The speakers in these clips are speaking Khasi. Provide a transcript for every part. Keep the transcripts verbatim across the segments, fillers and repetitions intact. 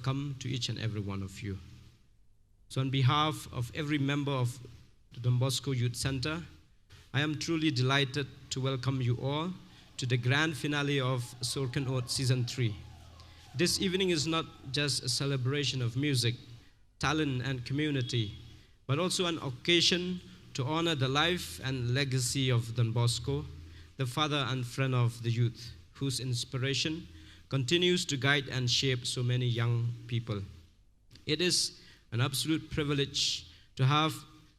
Come to each and every one of you. So, on behalf of every member of the Don Bosco Youth Center, I am truly delighted to welcome you all to the grand finale of Sorkan Ot Season three. This evening is not just a celebration of music, talent, and community, but also an occasion to honor the life and legacy of Don Bosco, the father and friend of the youth, whose inspiration continues to guide and shape so many young people. It is an absolute privilege to have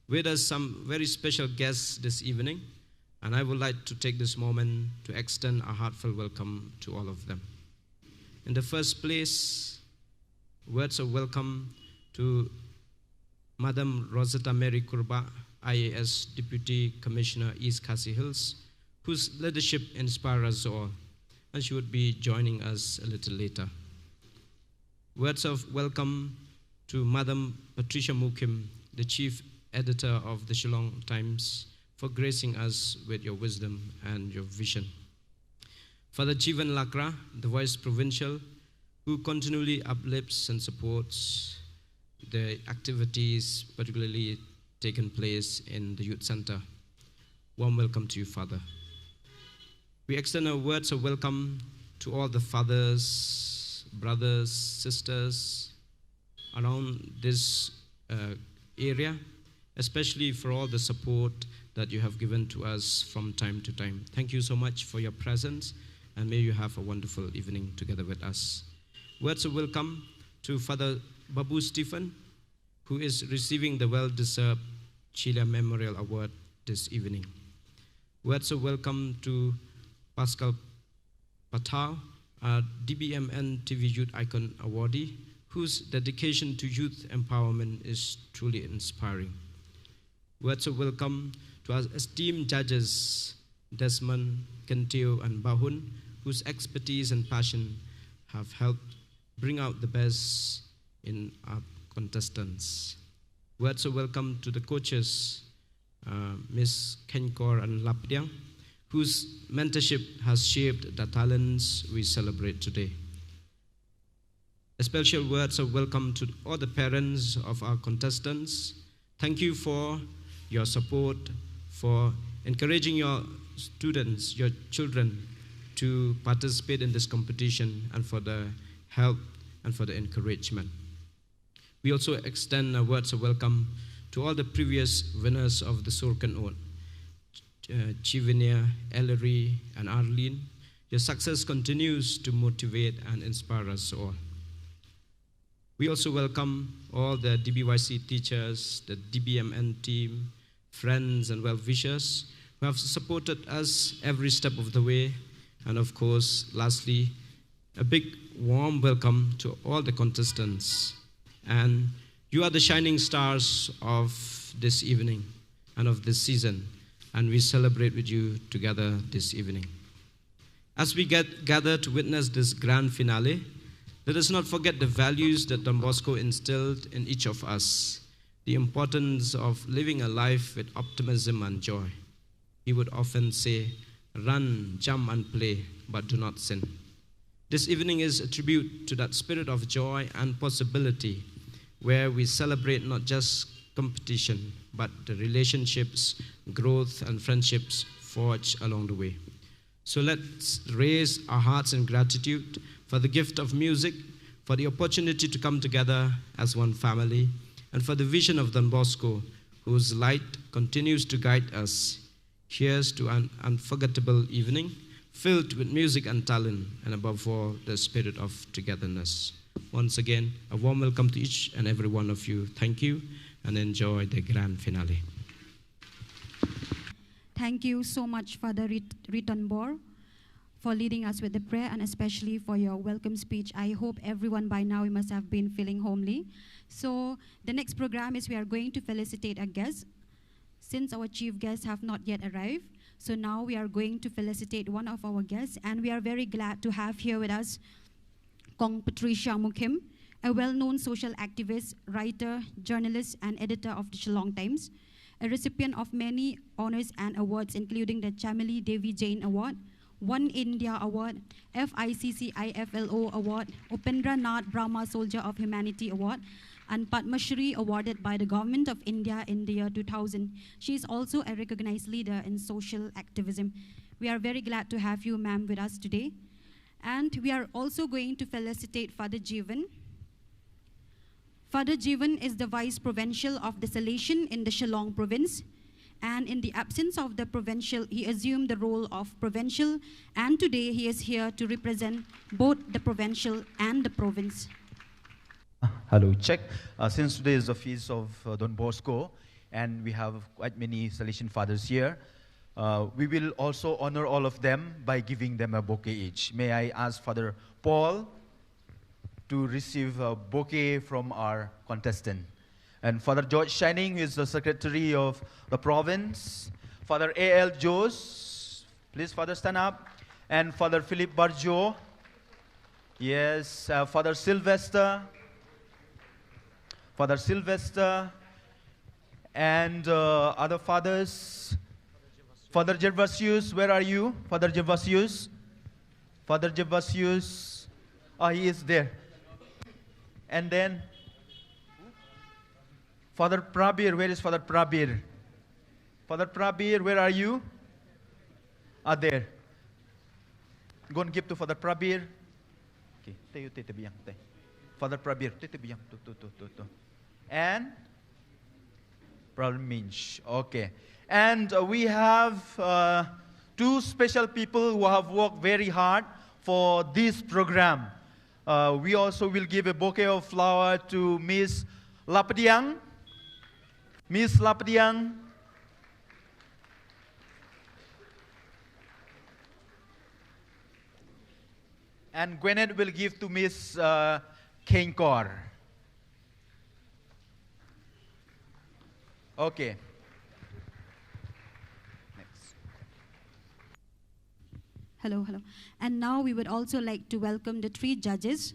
with us some very special guests this evening, and I would like to take this moment to extend a heartfelt welcome to all of them. In the first place, words of welcome to Madam Rosetta Mary Kurba, I A S Deputy Commissioner, East Khasi Hills, whose leadership inspires us all, and she would be joining us a little later. Words of welcome to Madam Patricia Mukim, the Chief Editor of the Shillong Times, for gracing us with your wisdom and your vision. Father Jivan Lakra, the Vice Provincial, who continually uplifts and supports the activities particularly taken place in the Youth Center. Warm welcome to you, Father. We extend our words of welcome to all the fathers, brothers, sisters around this uh, area, especially for all the support that you have given to us from time to time. Thank you so much for your presence, and may you have a wonderful evening together with us. Words of welcome to Father Babu Stephen, who is receiving the well-deserved Chile Memorial Award this evening. Words of welcome to Pascal Pathao, a D B M N T V Youth Icon awardee, whose dedication to youth empowerment is truly inspiring. Words of welcome to our esteemed judges, Desmond, Kentio, and Bahun, whose expertise and passion have helped bring out the best in our contestants. Words of welcome to the coaches, uh, Miss Kenkor and Lapdiang, whose mentorship has shaped the talents we celebrate today. A special words of welcome to all the parents of our contestants. Thank you for your support, for encouraging your students, your children, to participate in this competition, and for the help and for the encouragement. We also extend our words of welcome to all the previous winners of the Sorkan Ot, uh, Chivinia, Ellery, and Arlene. Your success continues to motivate and inspire us all. We also welcome all the D B Y C teachers, the D B M N team, friends, and well wishers who have supported us every step of the way. And of course, lastly, a big warm welcome to all the contestants. And you are the shining stars of this evening and of this season. And we celebrate with you together this evening. As we get, gather to witness this grand finale, let us not forget the values that Don Bosco instilled in each of us, the importance of living a life with optimism and joy. He would often say, "Run, jump, and play, but do not sin." This evening is a tribute to that spirit of joy and possibility, where we celebrate not just competition, but the relationships, growth, and friendships forged along the way. So let's raise our hearts in gratitude for the gift of music, for the opportunity to come together as one family, and for the vision of Don Bosco, whose light continues to guide us. Here's to an unforgettable evening filled with music and talent, and above all, the spirit of togetherness. Once again, a warm welcome to each and every one of you. Thank you, and enjoy the grand finale. Thank you so much, Father Rit- Ritonbor, for leading us with the prayer and especially for your welcome speech. I hope everyone by now you must have been feeling homely. So the next program is we are going to felicitate a guest. Since our chief guests have not yet arrived, so now we are going to felicitate one of our guests, and we are very glad to have here with us Kong Patricia Mukim, a well-known social activist, writer, journalist, and editor of the Shillong Times, a recipient of many honors and awards, including the Chameli Devi Jain Award, One India Award, F I C C I F L O Award, Upendra Nath Brahma Soldier of Humanity Award, and Padma Shri awarded by the Government of India in the year two thousand. She is also a recognized leader in social activism. We are very glad to have you, ma'am, with us today. And we are also going to felicitate Father Jeevan. Father Jeevan is the Vice Provincial of the Salesian in the Shillong province, and in the absence of the provincial, he assumed the role of provincial, and today he is here to represent both the provincial and the province. Hello, check. Uh, since today is the feast of uh, Don Bosco, and we have quite many Salesian fathers here, uh, we will also honor all of them by giving them a bouquet each. May I ask Father Paul to receive a bouquet from our contestant? And Father George Shining, who is the secretary of the province. Father A L Joes, please, Father, stand up. And Father Philip Barjo. Yes, uh, Father Sylvester. Father Sylvester. And uh, other fathers. Father Gervasius, where are you? Father Gervasius. Father Gervasius. Ah, he is there. And then Father Prabir, where is Father Prabir? Father Prabir, where are you? Ah, there. Go and give to Father Prabir. Okay, te, te, te biang, te. Father Prabir, te, te biang, tu, tu, tu, tu, tu. And Prabir Minch. Okay. And uh, we have uh, two special people who have worked very hard for this program. Uh, we also will give a bouquet of flower to Miss Lapdiang. Miss Lapdiang. And Gwyneth will give to Miss uh, Kenkor. Okay. Next. Hello, hello. And now we would also like to welcome the three judges.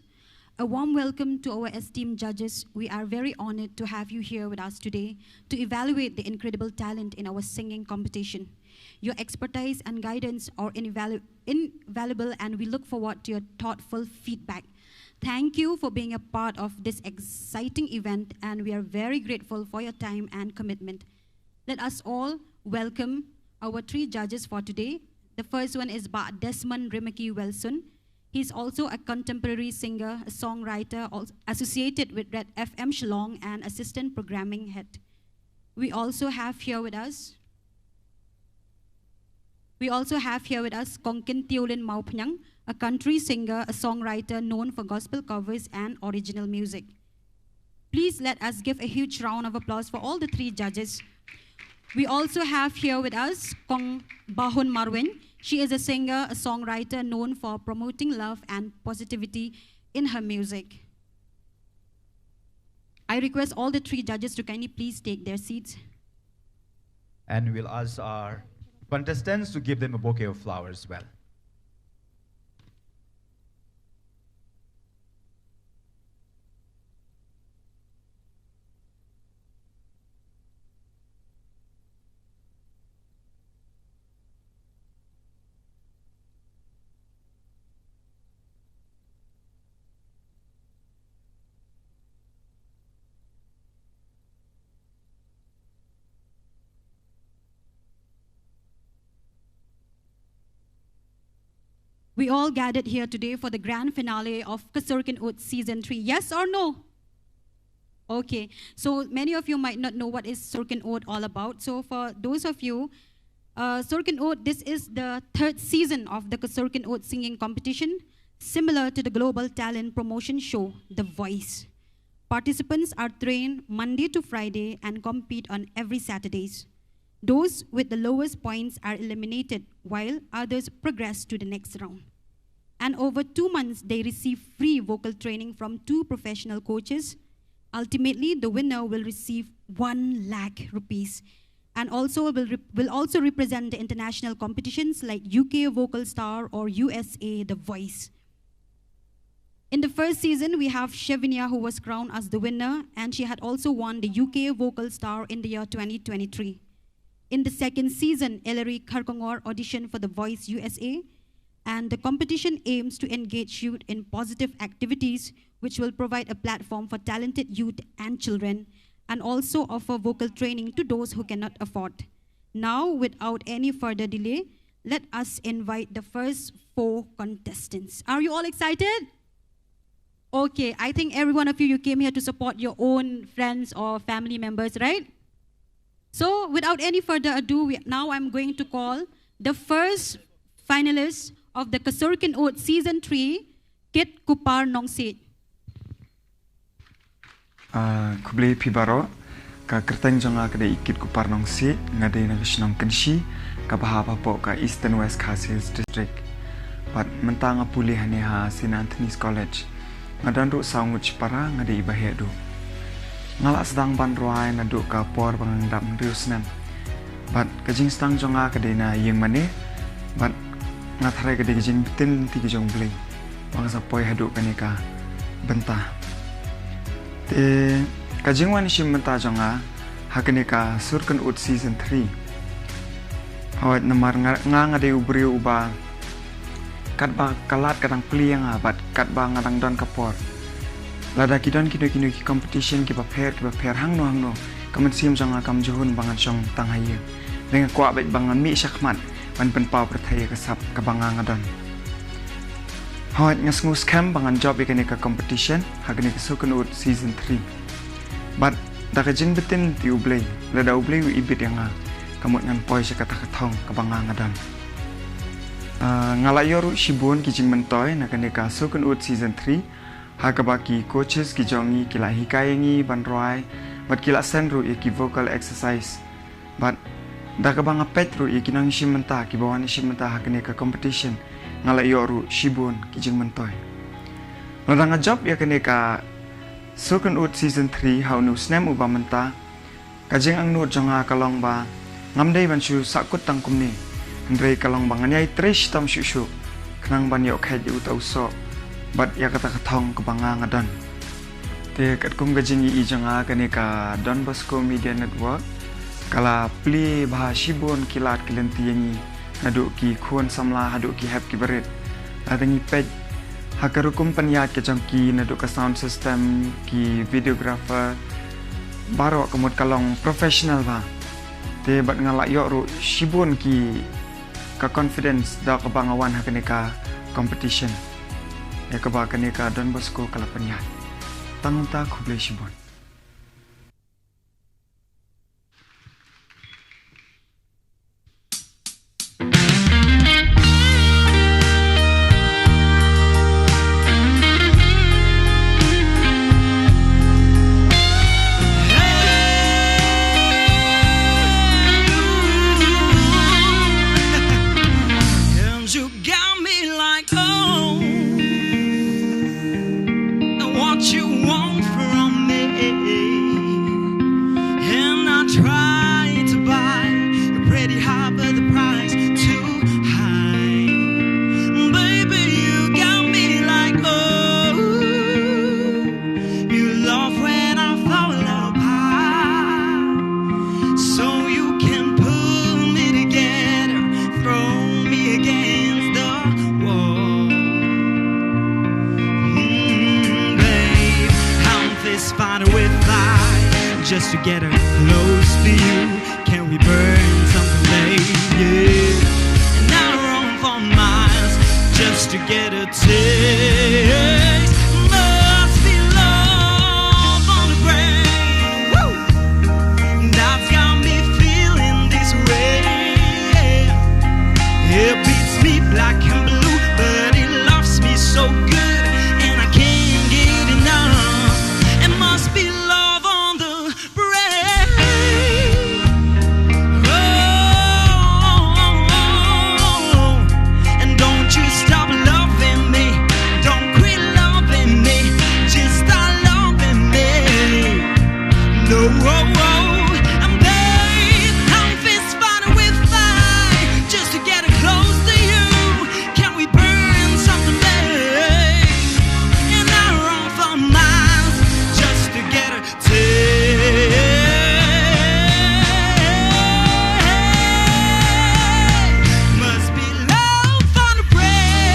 A warm welcome to our esteemed judges. We are very honored to have you here with us today to evaluate the incredible talent in our singing competition. Your expertise and guidance are invalu- invaluable, and we look forward to your thoughtful feedback. Thank you for being a part of this exciting event, and we are very grateful for your time and commitment. Let us all welcome our three judges for today. The first one is Bah Desmond Rimaki Wilson. He's also a contemporary singer, a songwriter, al- associated with Red F M Shillong and assistant programming head. We also have here with us we also have here with us Kongkin Tiolin Maupnyang, a country singer, a songwriter known for gospel covers and original music. Please let us give a huge round of applause for all the three judges. We also have here with us Kong Bahun Marwin. She is a singer, a songwriter known for promoting love and positivity in her music. I request all the three judges to kindly please take their seats. And we'll ask our contestants to give them a bouquet of flowers as well. We all gathered here today for the grand finale of Ka Sur Kynnoh Season three. Yes or no? Okay, so many of you might not know what is Sur Kynnoh all about. So for those of you, uh, Sur Kynnoh, this is the third season of the Ka Sur Kynnoh singing competition, similar to the global talent promotion show, The Voice. Participants are trained Monday to Friday and compete on every Saturdays. Those with the lowest points are eliminated, while others progress to the next round. And over two months, they receive free vocal training from two professional coaches. Ultimately, the winner will receive one lakh rupees and also will, rep- will also represent the international competitions like U K Vocal Star or U S A The Voice. In the first season, we have Shevinia, who was crowned as the winner, and she had also won the U K Vocal Star in the year twenty twenty-three. In the second season, Ellery Kharkongor auditioned for The Voice U S A, And the competition aims to engage youth in positive activities, which will provide a platform for talented youth and children, and also offer vocal training to those who cannot afford. Now, without any further delay, let us invite the first four contestants. Are you all excited? Okay, I think every one of you, you came here to support your own friends or family members, right? So, without any further ado, we, now I'm going to call the first finalist of the Ka Sur Kynnoh Season three, Kit Kupar Nongsiej. Ah, khublei phi baroh. Ka kyrteng jong nga ka dei i Kit Kupar Nongsiej, nga dei na ka shnong Kynshi, kaba hap hapoh ka Eastern West Khasi Hills District. Bad mynta nga pule hangne ha Saint Anthony's College. Nga don ruh saw ngut shipara, nga dei i baheh duh. Nga la sdang ban rwai naduh ka por ba nga dap hynriew snem. Bad ka jingsdang jong nga ka dei na ïing mane. Bad nga tharai ka dei ka jingbtin lynti ka jong U Blei ba nga sa poi haduh kane ka bynta. Te ka jingwan shim bynta jong nga ha kane ka Sur Kynnoh Season three. Hooid, namar nga, nga, nga dei u briew uba katba ka lad ka dang plie ïa nga bad katba nga dang don ka por, lada ki don kino kino ki competition kiba pher kiba pher hangno hangno, ka mynsiem jong nga kam ju hun ba ngan shong tang ha ïing. Hynrei nga kwah beit ba ngan mih shakhmat ban pynpaw pyrthei ïa ka sap kaba nga nga don. Hooid, nga sngewskhem ba ngan jop ïa kane ka competition ha kane ka Sur Kynnoh Season three. Bad da ka jingbtin lynti U Blei, lada U Blei u ibit ïa nga, ka mut ngan poi sha kata ka thong kaba nga nga don. Ah, nga la ïoh ruh shibun ki jingmyntoi na kane ka Sur Kynnoh Season three, ha kaba ki coaches ki jong ngi ki la hikai ïa ngi ban rwai, bad ki la send ruh ïa ki vocal exercise. Bad da kaba nga peit ruh ïa ki nongshim bynta kiba wan shim bynta ha kane ka competition, nga la ïoh ruh shibun ki jingmyntoi. Lada nga jop ïa kane ka Sur Kynnoh Season three ha une u snem uba mynta, ka jingangnud jong nga ka long ba ngam dei ban shu sahkut tang kumne, hynrei ka long ba ngan ïai trei shitom shuh shuh khnang ban ïoh kheit ïa uta u soh bad ïa kata ka thong kaba nga nga don. Te katkum ka jingïohi jong nga, kane ka Don Bosco Media Network ka la plie bha shibun ki lad ki lynti ïa ngi, naduh ki khun samla haduh ki hep ki barit. Lada ngi peit ha ka rukom pynïaid ka jong ki, naduh ka sound system, ki videographer, baroh ka mut ka long professional bha. Te bad nga la ïoh ruh shibun ki, ka confidence da kaba nga wan ha kane ka competition ïa kaba kane ka Don Bosco ka la pynïaid. Tang mynta, khublei shibun. And you got me like, oh, what you want from me? And I try to buy a pretty heart, but the price too high. Baby, you got me like, oh, you love when I fall apart, so you can pull me together, throw me against the wall. Mm, babe, I'm fist fighting with fire just to get her close to you. Can we burn something, babe? Yeah. And I run for miles just to get a taste. Must be love on the brain. Woo! That's got me feeling this way. It beats me black and blue, but it loves me so good, and I can't get enough. It must be love on the brain. Oh, and don't you stop loving me. Don't quit loving me. Just start loving me. No, oh, oh, and babe, I'm fist fighting with fire just to get close to you. Can we burn something, babe? And I run for miles just to get a taste. Must be love on the brain.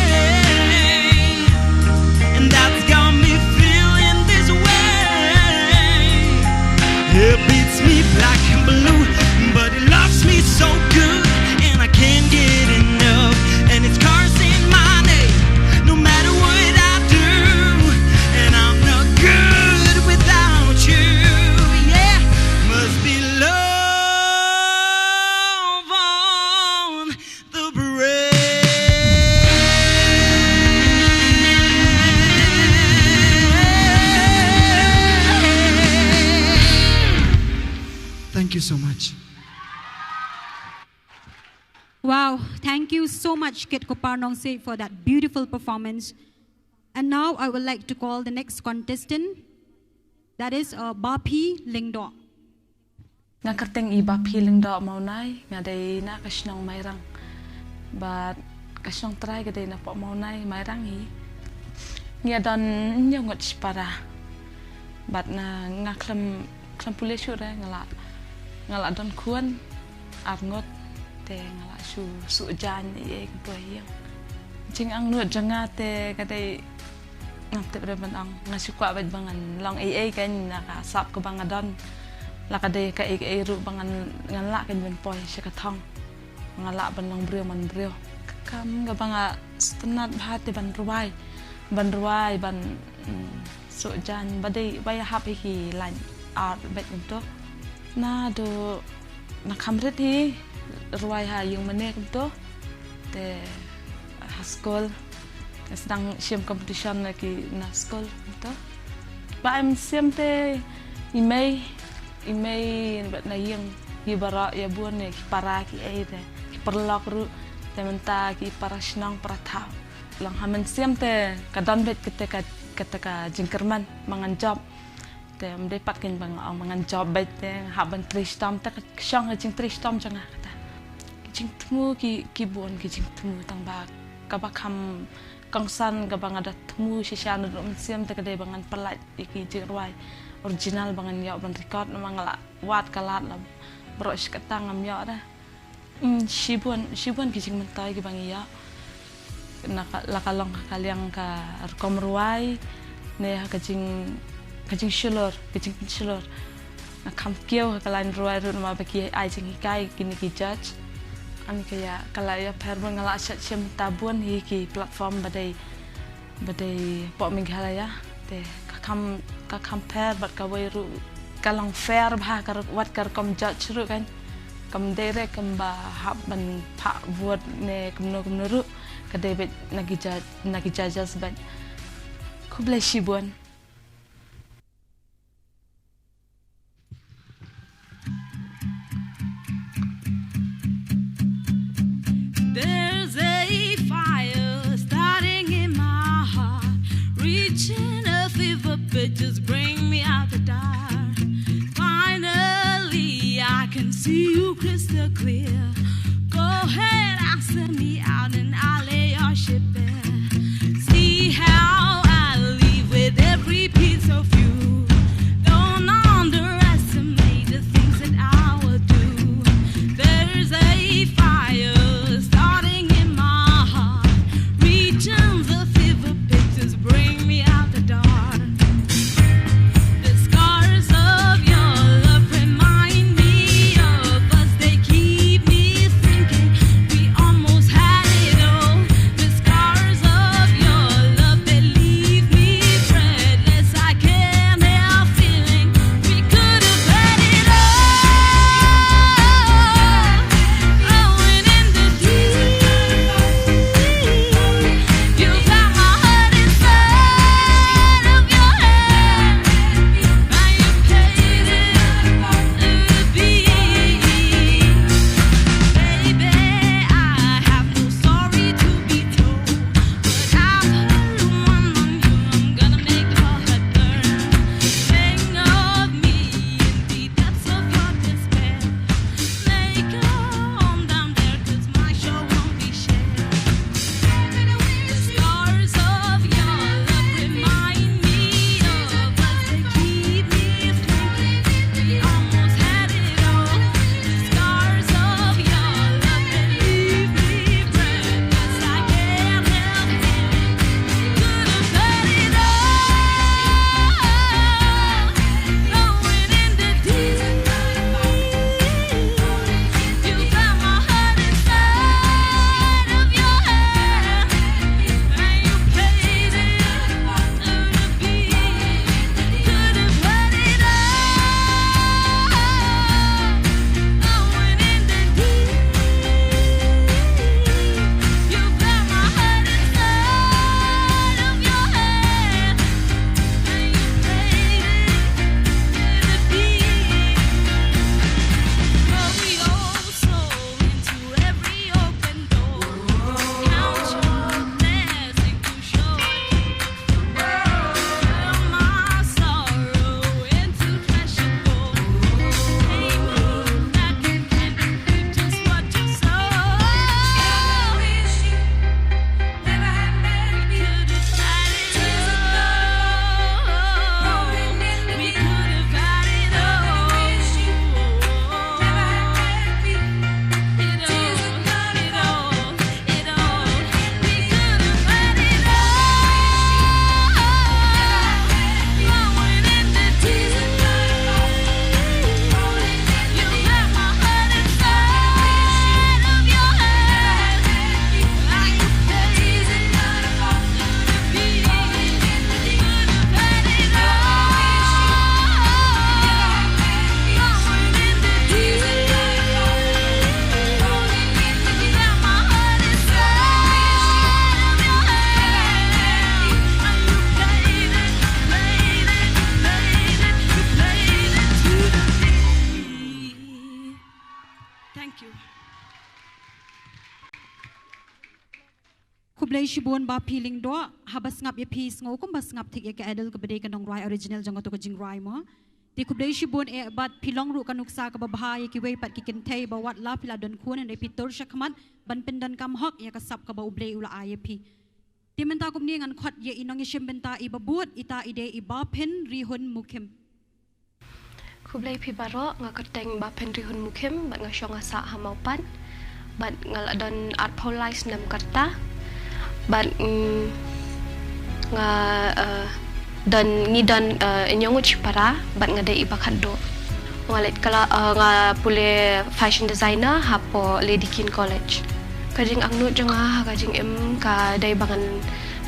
Thank you so much. Wow, thank you so much, Kit Kupar Nongsiej, for that beautiful performance. And now I would like to call the next contestant, that is uh, Baphi Lyngdoh. Nga kyrteng i Baphi Lyngdoh Mawnai, nga dei na ka shnong Mairang. Bad ka shnong trai ka dei na poh Mawnai, Mairang hi. Nga don hynñiew ngut shipara. Bad na nga khlem, khlem pule shuh re, nga la, nga la don khun ar ngut, te nga la shu suh jan i ei ka boi ïing. Jingangnud jong nga te ka dei, ngam tip re ban ong, nga shu kwah beit ba ngan long ei ei kein na ka sap kaba nga don. La ka dei ka ei ka ei ruh ba ngan, ngan lah kein ban poi sha ka thong. Nga lah ban long briew man briew. Ka kam kaba nga sngewtynnat bha te ban rwai. Ban rwai, ban, mm, suh jan, ba dei, ba ïahap hi ki lain art beit kumto. Naduh, na kham rit hi, rwai ha ïing mane kumto. Te ha skul. Te sdang shim competition na ki na skul kumto. Ba em sim te i mei, i mei bad na ïing, i baroh ïa bun ne ki para ki ei te, ki paralok ruh, te mynta ki para shnong para thaw. Long ha mynsiem te ka don beit kata ka, kata ka jingkyrmen ba ngan jop. Te ym dei pat kein ba nga ong ba ngan jop beit te, hap ban trei shitom te ka shong ka jingtrei shitom jong nga kata. Ki jingthmu ki, ki bun ki jingthmu tang ba kaba kham kongsan kaba nga da thmu shisha naduh mynsiem te ka dei ba ngan pynlait ïa ki jingrwai original ba ngan ïoh ban record, namar nga la wad ka lad la baroh shi katta ngam ïoh da. Mm, shibun, shibun ki jingmyntoi kiba ngi ïoh. Na ka, la ka long ha ka liang ka rukom rwai, ne ha ka jing, ka jingshlur, ka jingshlur. Nga kham kiew ha ka lain rwai ruh namar ba ki ai jinghikai kine ki judge. Ani ka ïa, ka la ïapher bun, nga la shet shim ta bun hi ki platform ba dei, ba dei poh Meghalaya. Te ka kham, ka kham pher bad kawei ruh ka long fair bha ka ruh, wat ka rukom judge ruh kein. Kam dei re kumba hap ban phah vote ne kumno kumno ruh, ka dei beit na ki judge, na ki judges beit. Khublei shibun. There's a fire starting in my heart, reaching a fever pitch, just bring me out the dark. Finally, I can see you crystal clear. Go ahead, answer me out and I'll lay your ship bare. See how I live with every piece of you. Don't underestimate the things that I will do. There's a fire starting in my heart, reaching the fever pitch, just bring me out the dark. The scars of your love remind me of us. They keep me thinking we Khublei shibun Bah Phi Lyngdoh, haba sngap ïa phi sngew kumba sngap thik ïa ka Adele kaba dei ka nongrwai original jong kato ka jingrwai mo. Te khublei shibun eh bad phi long ruh ka nuksa kaba bha ïa kiwei pat ki kynthei ba wat la phi la don khun hynrei phi tur shakhmat ban pyndonkam hok ïa ka sap kaba U Blei u la ai ïa phi. Te mynta kumne ngan khot ïa i nongïashim bynta iba bud, ita i dei i Bah Pynrihun Mukhim. Khublei phi baroh, nga kyrteng Bah Pynrihun Mukhim bad nga shong ha sah ha Mawpat bad nga la don arphew lai snem ka rta bad, mm, nga, eh, don, ngi don, eh, hynñiew ngut shipara bad nga dei iba khatduh. Nga leit kla-, eh, nga pule fashion designer hapoh Lady Keane College. Ka jingangnud jong nga ha ka jingim ka dei ba ngan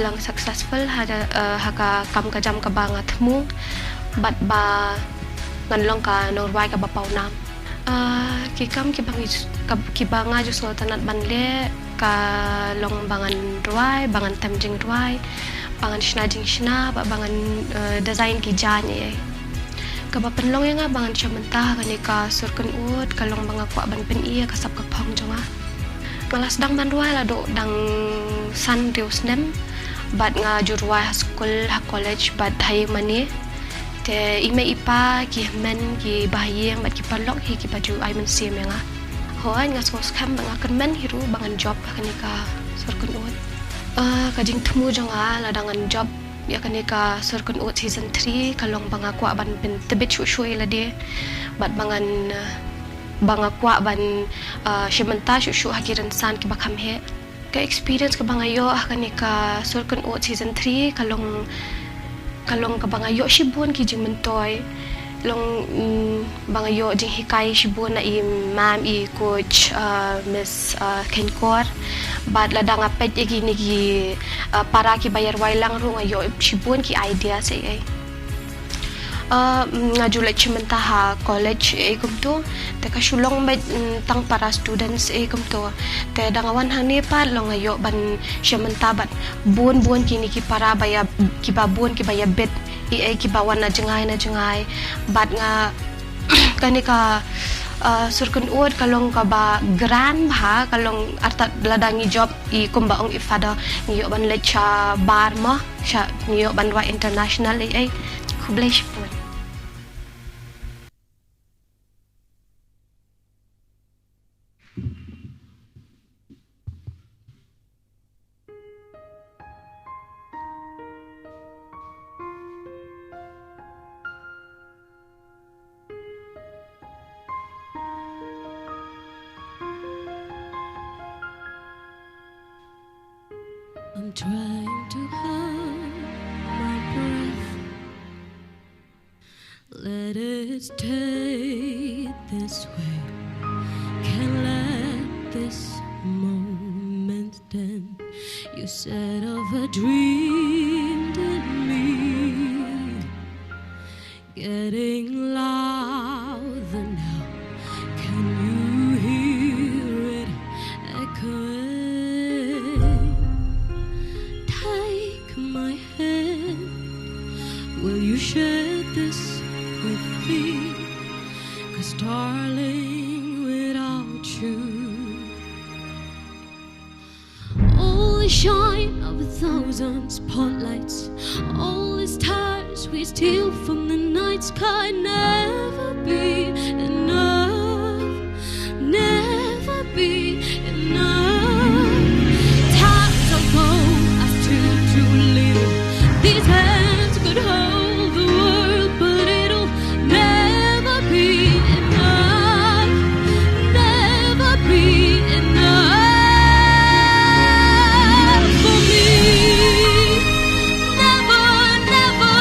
long successful ha, eh, ha ka kam ka jam kaba nga thmu bad ba ngan long ka nongrwai kaba pawnam. Eh, ki kam kiba ngi, ka, kiba nga ju sngewtynnat ban leh ka long ba ngan rwai, ba ngan tem jingrwai, ba ngan shna jingshna, ba, ba ngan, eh, design ki jaiñ ei ei. Kaba pynlong ïa nga ba ngan shim bynta ha kane ka sur kynud ka long ba nga kwah ban pyni ïa ka sap ka phong jong nga. Nga la sdang ban rwai la duh dang san hynriew snem bad nga ju rwai ha skul, ha college bad ha ïing mane. Te i mei i pa, ki hynmen, ki bahaïing bad ki paralok hi kiba ju ai mynsiem ïa nga. Hooid nga sngewskhem bad nga kyrmen hi ruh ba ngan jop ha kane ka sur kynud. Eh, ka jingthmu jong nga lada ngan jop ïa kane ka sur kynud season three ka long ba nga kwah ban pyntbit shuh shuh ïa lade bad ba ngan, eh, ba nga kwah ban, eh, shim bynta shuh shuh ha ki rynsan kiba kham heh. Ka experience kaba nga ïoh ha kane ka sur kynud season three ka long, ka long kaba nga ïoh shibun ki jingmyntoi. Long, mm, ba nga ïoh jinghikai shibun na i mam, i coach, uh, Miss, uh, Khenkor. Bad lada nga peit ïa kine ki, uh, para kiba ïa rwai lang ruh nga ïoh shibun ki idea ei ei. Uh, nga ju leit shim bynta ha college ei ei kumto. Te ka shu long beit, mm, tang para students ei ei kumto. Te da nga wan hangne pat long nga ïoh ban shim bynta bad bun bun kine ki para ba ïa, kiba bun kiba ïa bit ei ei kiba wan na jngai na jngai. Bad nga kane ka, uh, sur kynud ka long kaba grand bha, ka long artat lada ngi jop i kumba ong i Father ngi ïoh ban leit shabar mo, sha ngi ïoh ban rwai international ei ei. Khublei shibun. I'm trying to hold my breath. Let it stay this way. Can't let this moment stand. You set off a dream in me, getting louder now. Can you hear it echoing? Take my hand. Will you share this with me? 'Cause darling, without you, all the shine of a thousand spotlights, all the stars we steal from the night sky, never be enough, never be enough. Times ago, I stood too little. These hands could hold the world, but it'll never be enough, never be enough for me. Never, never,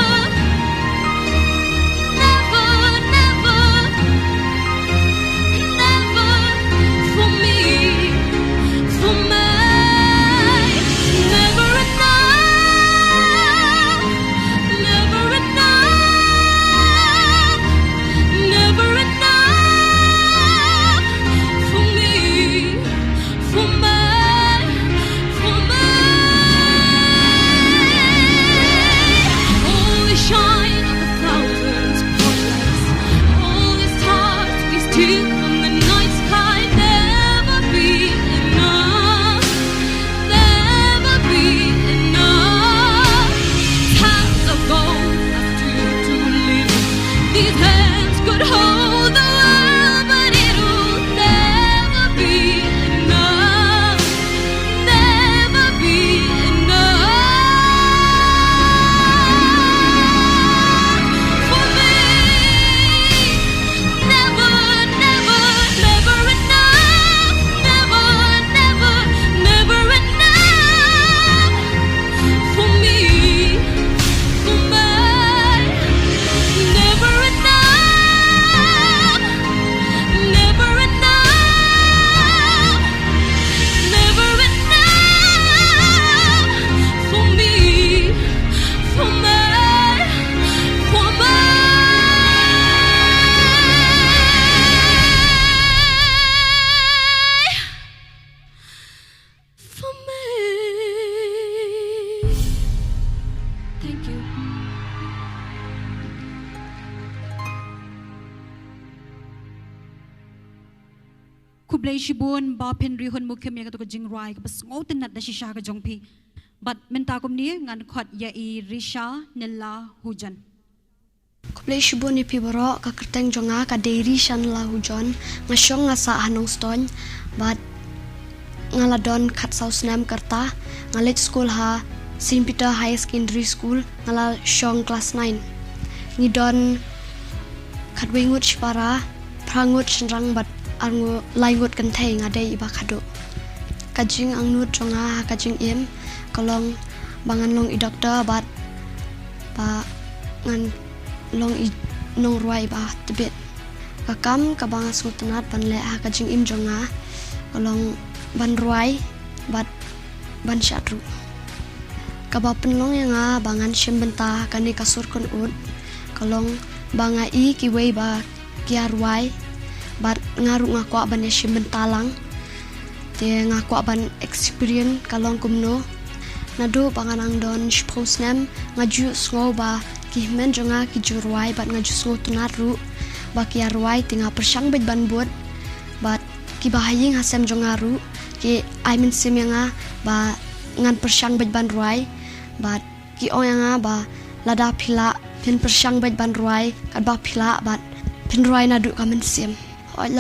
never, never. Khublei shibun ba phin ri hun mukhim ïa kato ka jingrwai kaba sngewtynnat da shisha ka jong phi. Bad mynta kumne ngan khot ïa i Risha Nella Hujon. Khublei shibun ïa phi baroh, ka kyrteng jong nga ka dei Risha Nella Hujon, nga shong nga sah ha Nongstoiñ, bad nga la don khatsaw snem ka rta, nga leit skul ha Saint Peter Higher Secondary School, nga la shong klas nine. Ngi don khatwei ngut shipara, phra ngut shynrang bad arngut, lai ngut kynthei, nga dei iba khadduh. Ka jingangnud jong nga ha ka jingim ka long ba ngan long i doktor bad ba ngan long i nongrwai ba tbit. Ka kam kaba nga sngewtynnat ban leh ha ka jingim jong nga ka long ban rwai bad ban shad ruh. Kaba pynlong ïa nga ba ngan shim bynta ha kane ka sur kynud ka long ba nga i kiwei ba ki ïa rwai bad nga ruh nga kwah ban ïa shim bynta lang. Te nga kwah ban experience ka long kumno. Naduh ba nga nang don shiphew snem nga ju sngew ba ki hynmen jong nga ki ju rwai bad nga ju sngewtynnat ruh ba ki ïa rwai, te nga pyrshang beit ban bud. Bad kiba ha ïing ha sem jong nga ruh ki ai mynsiem ïa nga ba ngan pyrshang beit ban rwai. Bad ki ong ïa nga ba lada phi lah phin pyrshang beit ban rwai katba phi lah bad phin rwai naduh ka mynsiem. Hooid,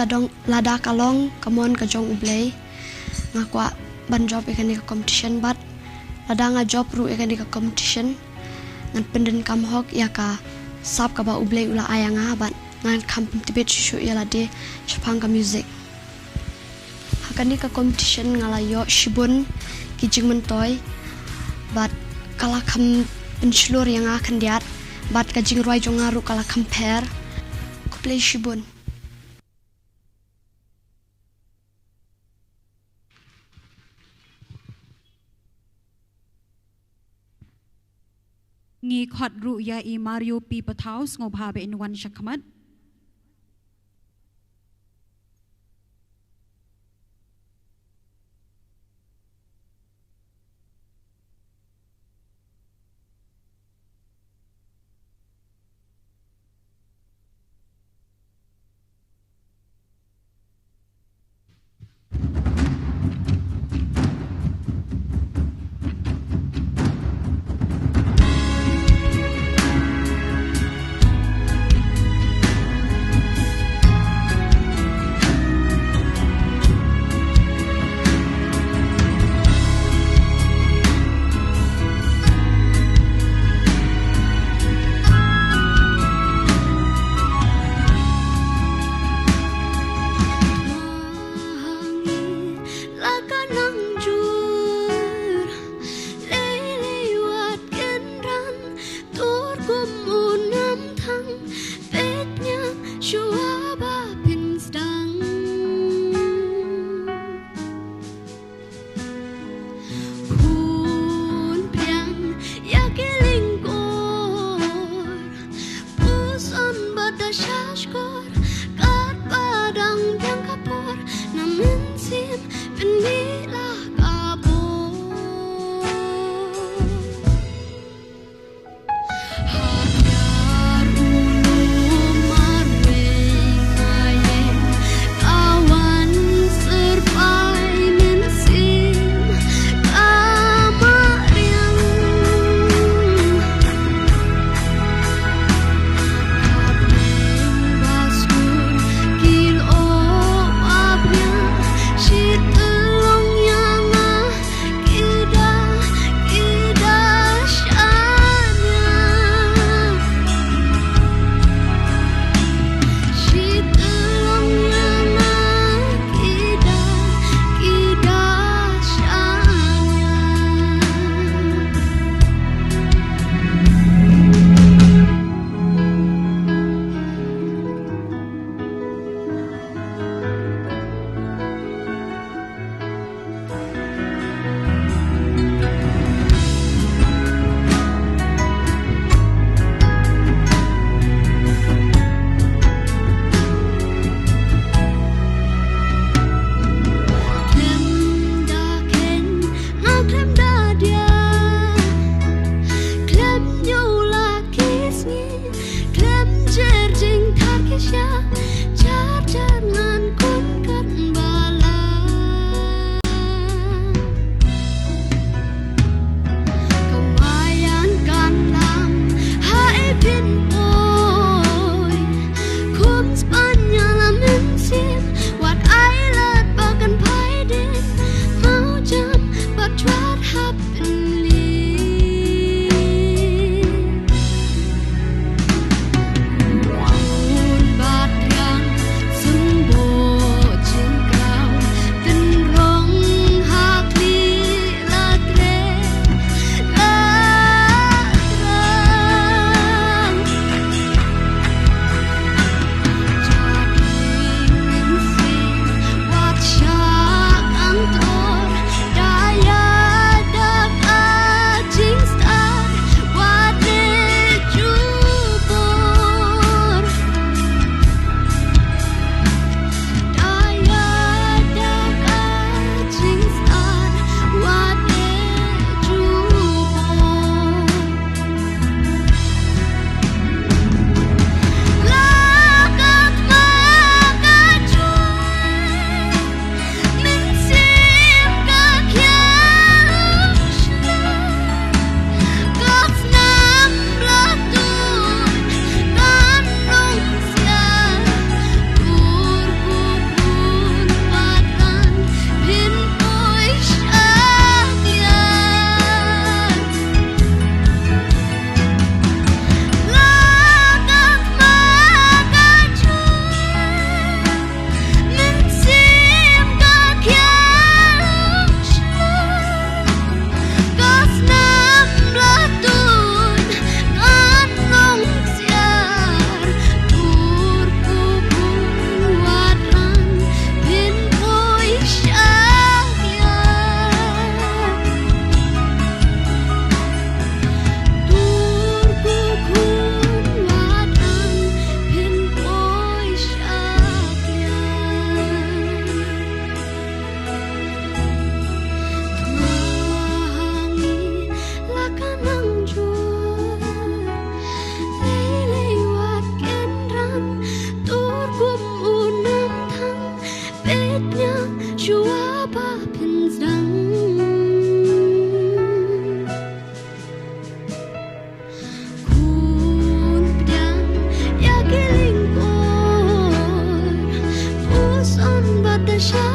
lada ka long ka mon ka jong U Blei, nga kwah ban jop ïa kane ka competition bad lada nga jop ruh ïa kane ka competition, ngan pyndonkam hok ïa ka sap kaba U Blei u la ai ïa nga bad ngan kham pyntbit shuh shuh ïa lade shaphang ka music. Ha kane ka competition nga la ïoh shibun ki jingmyntoi bad ka la kham pynshlur ïa nga khyndiat bad ka jingrwai jong nga ruh ka la kham pher. Khublei shibun. Ngi khot ruh ïa i Mario P Pathaw, sngewbha ba in wan shakhmat.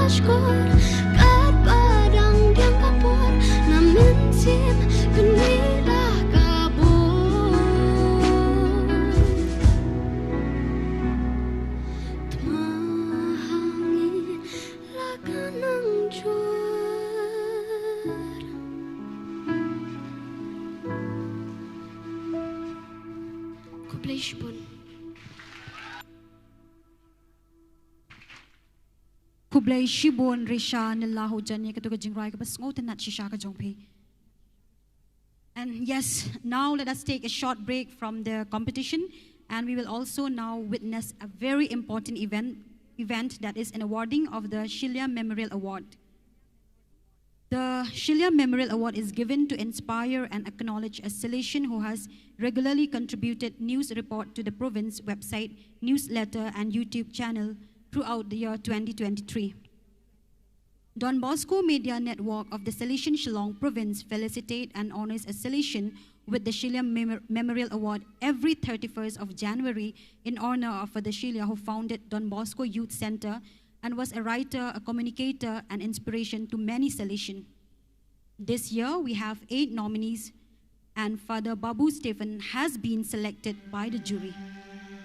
Shkor, kaba dang biang ka por, na mynsiem kane la ka bor. Tma hangne la ka nang jur. Khublei shibun. Khublei shibun Risha Nyllahojani, kato ka jingrwai kaba sngewtynnat shisha ka jong phi. And yes, now let us take a short break from the competition, and we will also now witness a very important event, event that is an awarding of the Shilya Memorial Award. The Shilya Memorial Award is given to inspire and acknowledge a Salesian who has regularly contributed news report to the province website, newsletter, and YouTube channel throughout the year twenty twenty-three. Don Bosco Media Network of the Salesian Shillong Province felicitate and honors a Salesian with the Shilya Mem-, Memorial Award every thirty-first of January in honor of Father Shilya, who founded Don Bosco Youth Centre and was a writer, a communicator, and inspiration to many Salesian. This year, we have eight nominees, and Father Babu Stephen has been selected by the jury.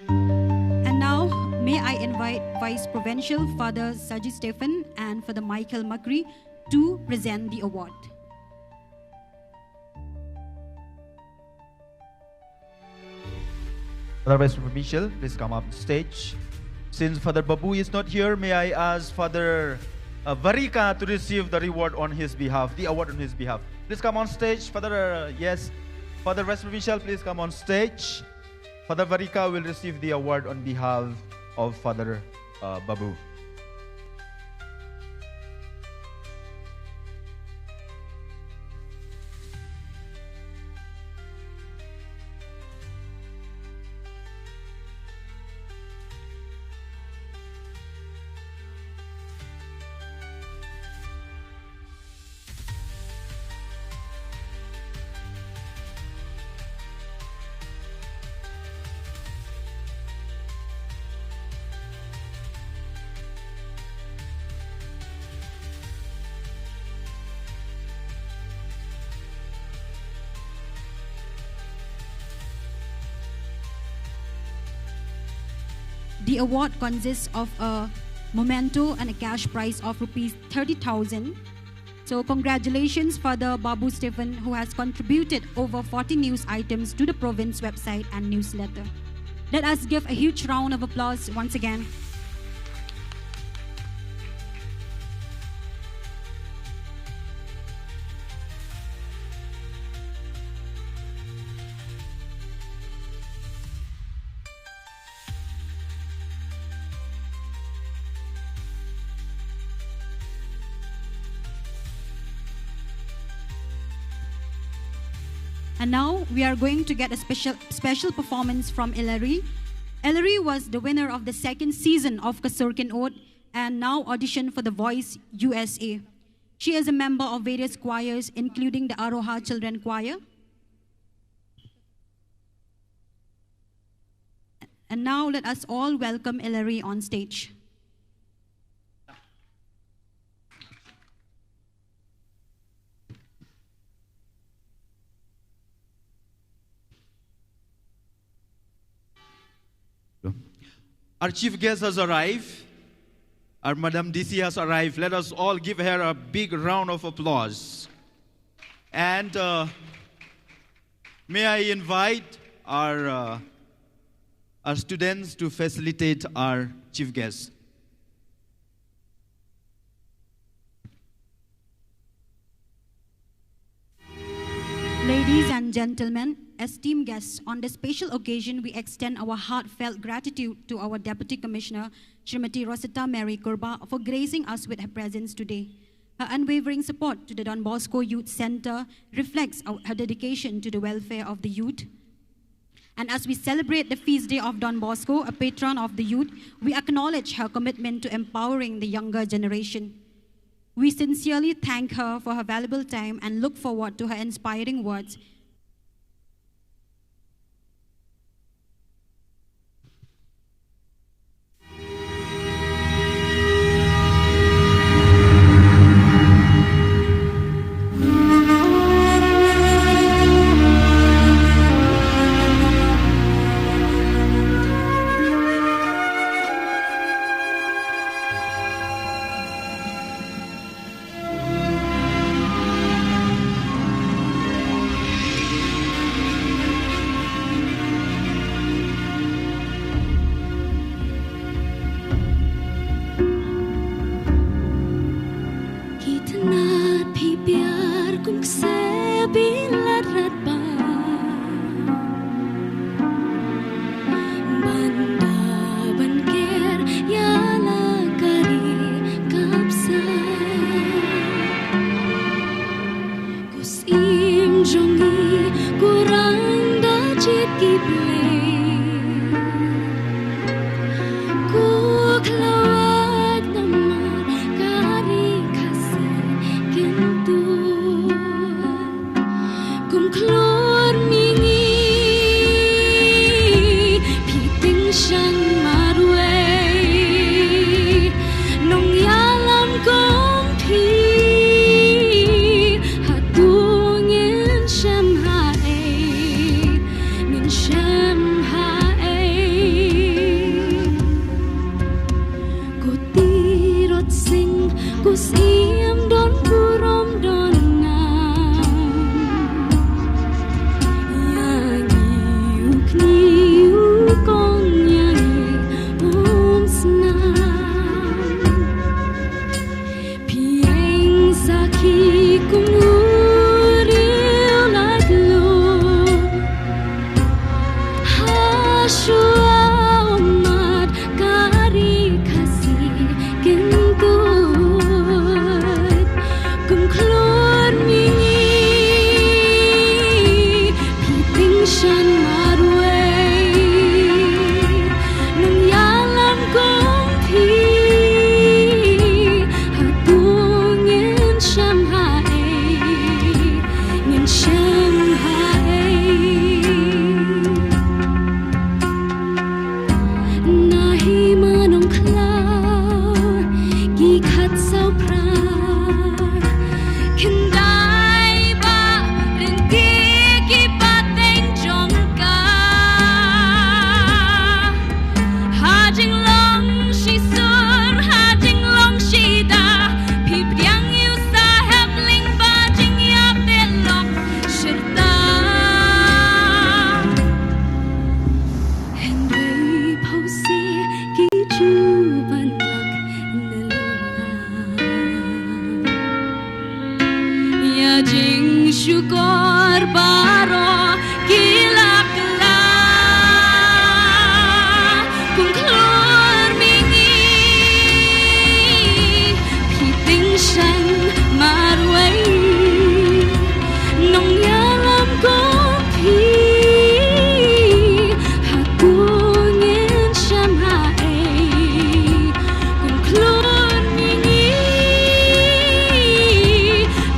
And now, may I invite Vice Provincial Father Saji Stephen and Father Michael Makri to present the award. Father Vice Provincial, please come up stage. Since Father Babu is not here, may I ask Father, uh, Varika to receive the reward on his behalf, the award on his behalf. Please come on stage, Father, uh, yes. Father Vice Provincial, please come on stage. Father Varika will receive the award on behalf of Father, uh, Babu. The award consists of a memento and a cash prize of rupees thirty thousand. So congratulations, Father Babu Stephen, who has contributed over forty news items to the province website and newsletter. Let us give a huge round of applause once again. And now we are going to get a special, special performance from Ellery. Ellery was the winner of the second season of Ka Sur Kin Ood and now auditioned for The Voice U S A. She is a member of various choirs, including the Aroha Children Choir. And now let us all welcome Ellery on stage. Our chief guest has arrived. Our Madam D C has arrived. Let us all give her a big round of applause. And, uh, may I invite our, uh, our students to facilitate our chief guest. Ladies and gentlemen, esteemed guests, on this special occasion, we extend our heartfelt gratitude to our Deputy Commissioner, Srimati Rosetta Mary Kurbah, for gracing us with her presence today. Her unwavering support to the Don Bosco Youth Centre reflects our, her dedication to the welfare of the youth. And as we celebrate the feast day of Don Bosco, a patron of the youth, we acknowledge her commitment to empowering the younger generation. We sincerely thank her for her valuable time and look forward to her inspiring words. Siem don burom don nang. Ïa ngi u kñi u kong ïa ngi um snam. Phi ïeng sakhi kum u riew laitluid. Hashwa u mat ka ri Khasi kyntuid. Kum khlur mihngi phi tyngshaiñ marwei. Nongïalam kong phi, hato ngin shem haei, ngin shem haei. Na hima Nongkhlaw ki khat saw phra, khyndai bah ryntih ki pateng jong ka. Ha jinglong shisur, ha jinglong shidah, phi pdiang ïa u sahep lyngba jingïap te long shirta. Hynrei phewse ki ju ban lak na lyngba. Ïa jingshukor baroh ki la kylla. Kum khlur mihngi phi tyngshaiñ marwei. Nongïalam kong phi, hato ngin shem haei. Kum khlur mihngi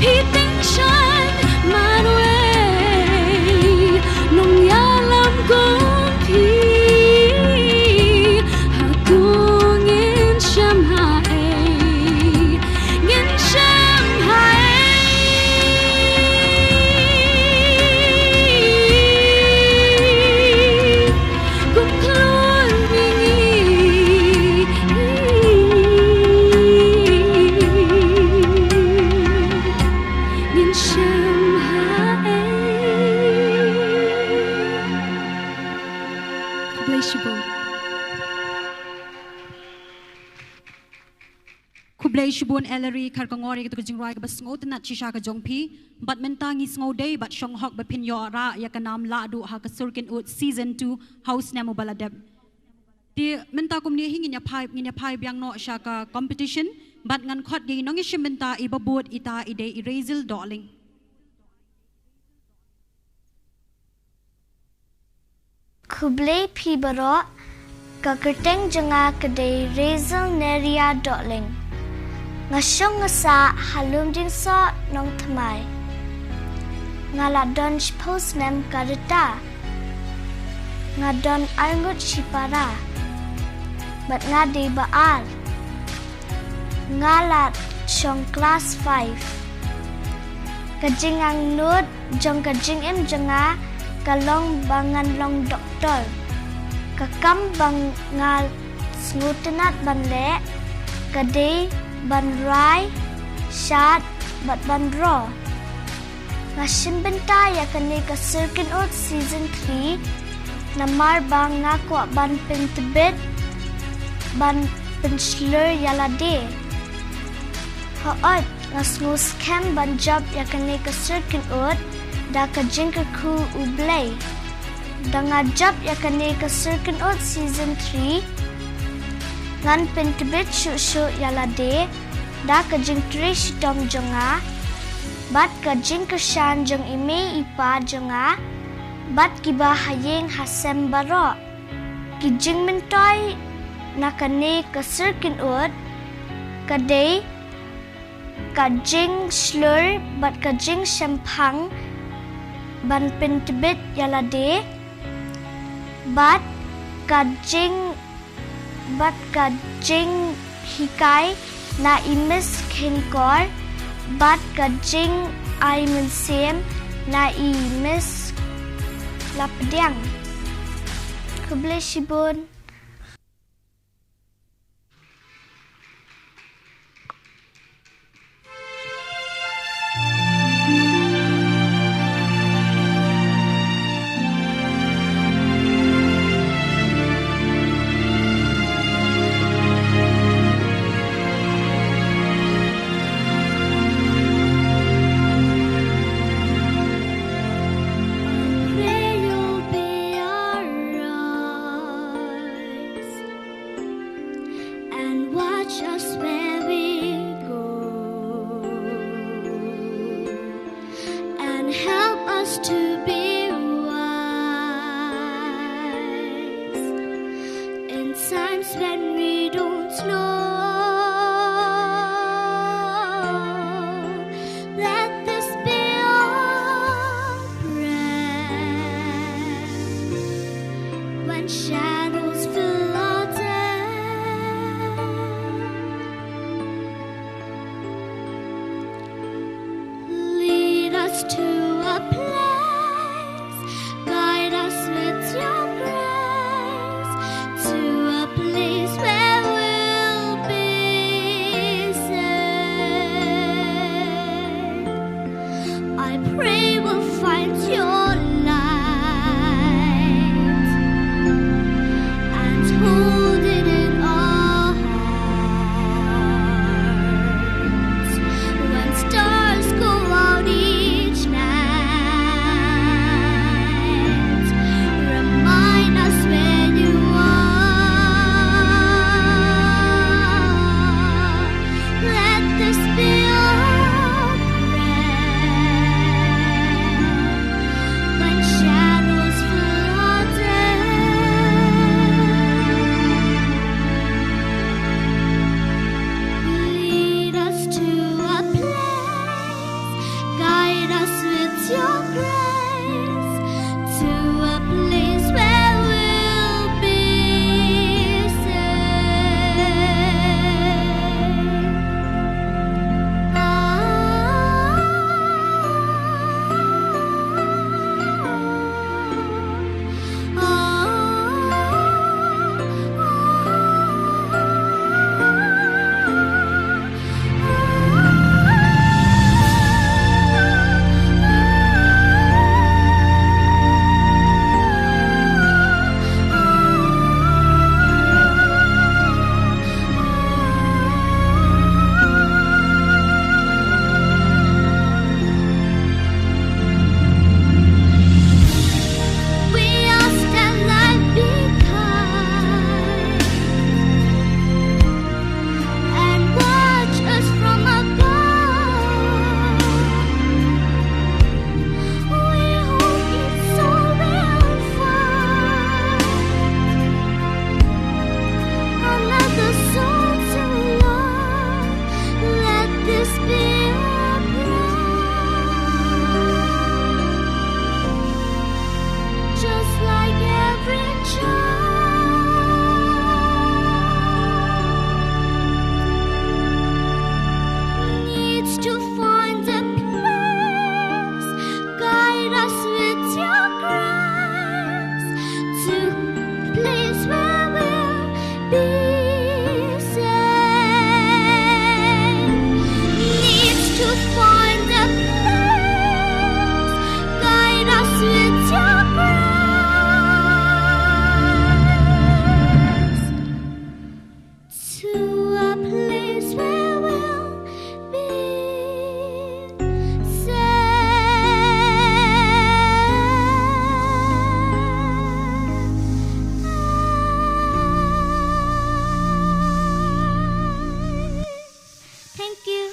phi tyngshaiñ marwei. Nongïalam kong phi, hato ngin shem haei. Ngin shem haei. Kum khlur mihngi ngin shem haei. Khublei shibun. Khublei shibun Ellery Kharkongor ïa katu ka jingrwai kaba sngewtynnat shisha ka jong phi. Bad mynta ngi sngewdei bad shong hok ba phin ïoh rah ïa ka nam lahduh ha ka Sur Kynnoh Season two ha u snem uba la dep. Te mynta kumne hi ngin ïa phai, ngin ïa phai biang noh sha ka competition bad ngan khot ïa i nongïashim bynta iba bud, ita i dei i Rachel Dohling. Khublei phi baroh, ka kyrteng jong nga ka dei Rachel Neria Dohling. Nga shong nga sah ha Lumdiengsoh Nongthymmai. Nga la don shiphew snem ka rta. Nga don arngut shipara. Bad nga dei ba ar. Nga la shong klas five. Ka jingangnud jong ka jingim jong nga ka long ba ngan long doktor. Ka kam ba nga sngewtynnat ban leh ka dei ban rai, shad bad ban roi. Nga shim bynta ïa kane ka Sur Kynnoh Season three namar ba nga kwah ban pyntbit, ban pynshlur ïa lade. Hooid, nga sngewskhem ban jop ïa kane ka Sur Kynnoh da ka jingkyrkhu U Blei. Da nga jop ïa kane ka Sur Kynnoh Season three, ngan pyntbit shuh shuh ïa lade da ka jingtrei shitom jong nga bad ka jingkyrshan jong i mei i pa jong nga bad kiba ha ïing ha sem baroh. Ki jingmyntoi na kane ka Sur Kynnoh ka dei ka jingshlur bad ka jingshemphang ban pyntbit ïa lade bad ka jing bad ka jinghikai na i Miss Kheiñkor bad ka jingai mynsiem na i Miss Lapdiang. Khublei shibun. Just where we go and help us to be wise in times when we don't know. Let this be our prayer when shadows fill our day. Lead us to a place, guide us with your grace, to a place where we'll be safe. I pray we'll find your light and hold it in our hearts. When stars go out each night, remind us where you are. Let this be our prayer when shadows fill our day. Lead us to a place, guide us with your grace, to a place where we'll be safe. We ask that light be kind and watch us from above. We hope it's all we'll find. Another soul to love. Let this be our prayer. Just like every child needs to find a place, guide us with your grace to a place where we'll be safe. Needs to find a place, guide us with your grace to a place where we'll be safe. Thank you.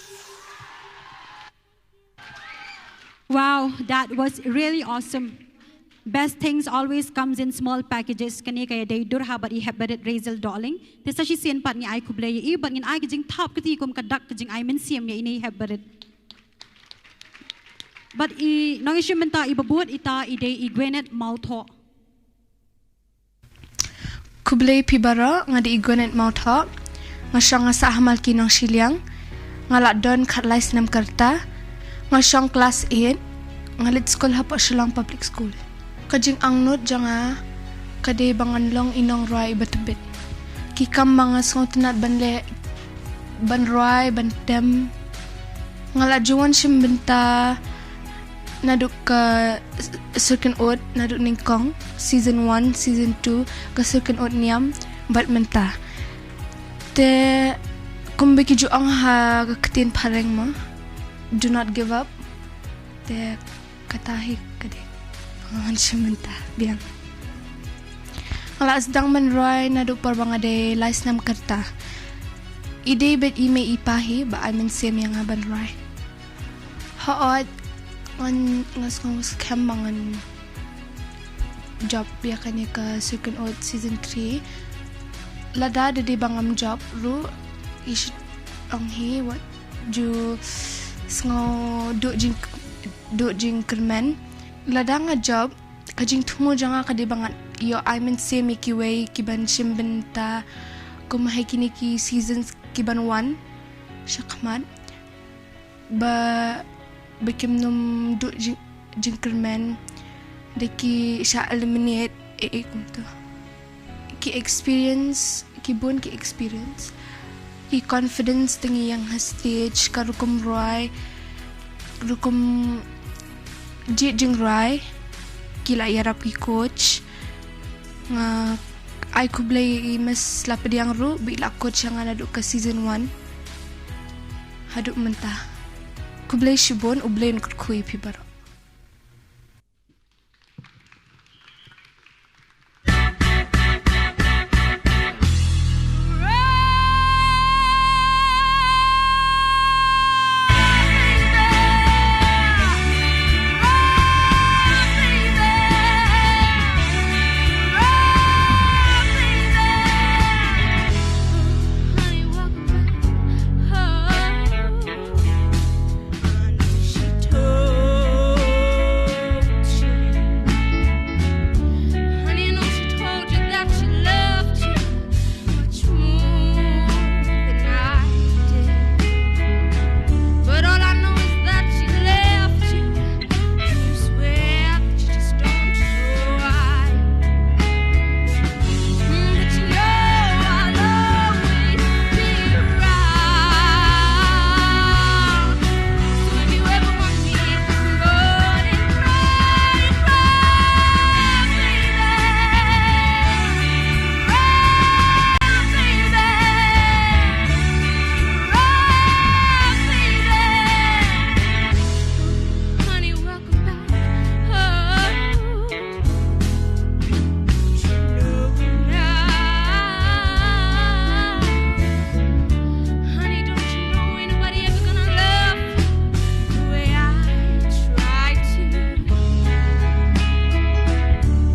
Wow, that was really awesome. Best things always comes in small packages. Kane ka ïadei dur ha bad i Hepbarit Razel Dohling. Te sa shisien pat ngi ai khublei ïa i bad ngin ai ka jingthap kti kum ka dak ka jingai mynsiem ïa ine i Hepbarit. Bad i nongïashim bynta iba bud ita i dei i Gwyneth Mawthoh. Khublei phi baroh, nga dei i Gwyneth Mawthoh. Nga shong nga sah ha Malki Nongshiliang. Nga la don khatlai snem ka rta. Nga shong klas eight. Nga leit skul hapoh Shillong Public School. Ka jingangnud jong nga ka dei ba ngan long i nongrwai iba tbit. Ki kam ba nga sngewtynnat ban leh, ban rwai, ban tem. Nga la ju wan shim bynta naduh ka s-, Syrkynot, naduh nyngkong, season one, season two, ka Syrkynot Niam, bad mynta. Te kumba ki ju ong ha ka ktien phareng mo, do not give up. Te kata hi ka dei ba nga wan shim bynta biang. Nga la sdang ban rwai naduh por ba nga dei lai snem ka rta. I dei bad i mei i pa hi ba ai mynsiem ïa nga ban rwai. Hooid, ngan, nga sngew skhem ba ngan jop ïa kane ka Sur Kynnoh season three. Lada da dei ba ngam jop ruh, i shu ong hi wat ju sngew duh jing, duh jingkyrmen. Lada nga jop, ka jingthmu jong nga ka dei ba ngan ïoh ai mynsiem ïa kiwei ki ban shim bynta kum ha kine ki seasons ki ban wan shakhmat. Ba, ba kim nym duh jing, jingkyrmen da ki shah eliminate, eh, eh, kumta. Ki experience, ki bun ki experience. Ki confidence tang ïa nga ha stage, ka rukom rwai, rukom jied jingrwai, ki la ïarap ki coach. Nga ai khublei i Miss Lapdiang ruh, ba i la coach ïa nga naduh ka season one haduh mynta. Khublei shibun, U Blei un kyrkhu ïa phi baroh. Honey, I know she told you that she loved you much more than I did. But all I know is that she left you. You swear that you just don't know why. Mm, but you know I'll always be around. So if you ever want me, come on and cry, cry, baby. Cry, baby. Cry, baby. Honey, welcome back. Oh. Honey, don't you know ain't nobody ever gonna love you the way I try to?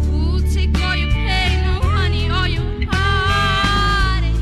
Ooh, take all your pain, oh honey, all your heartache.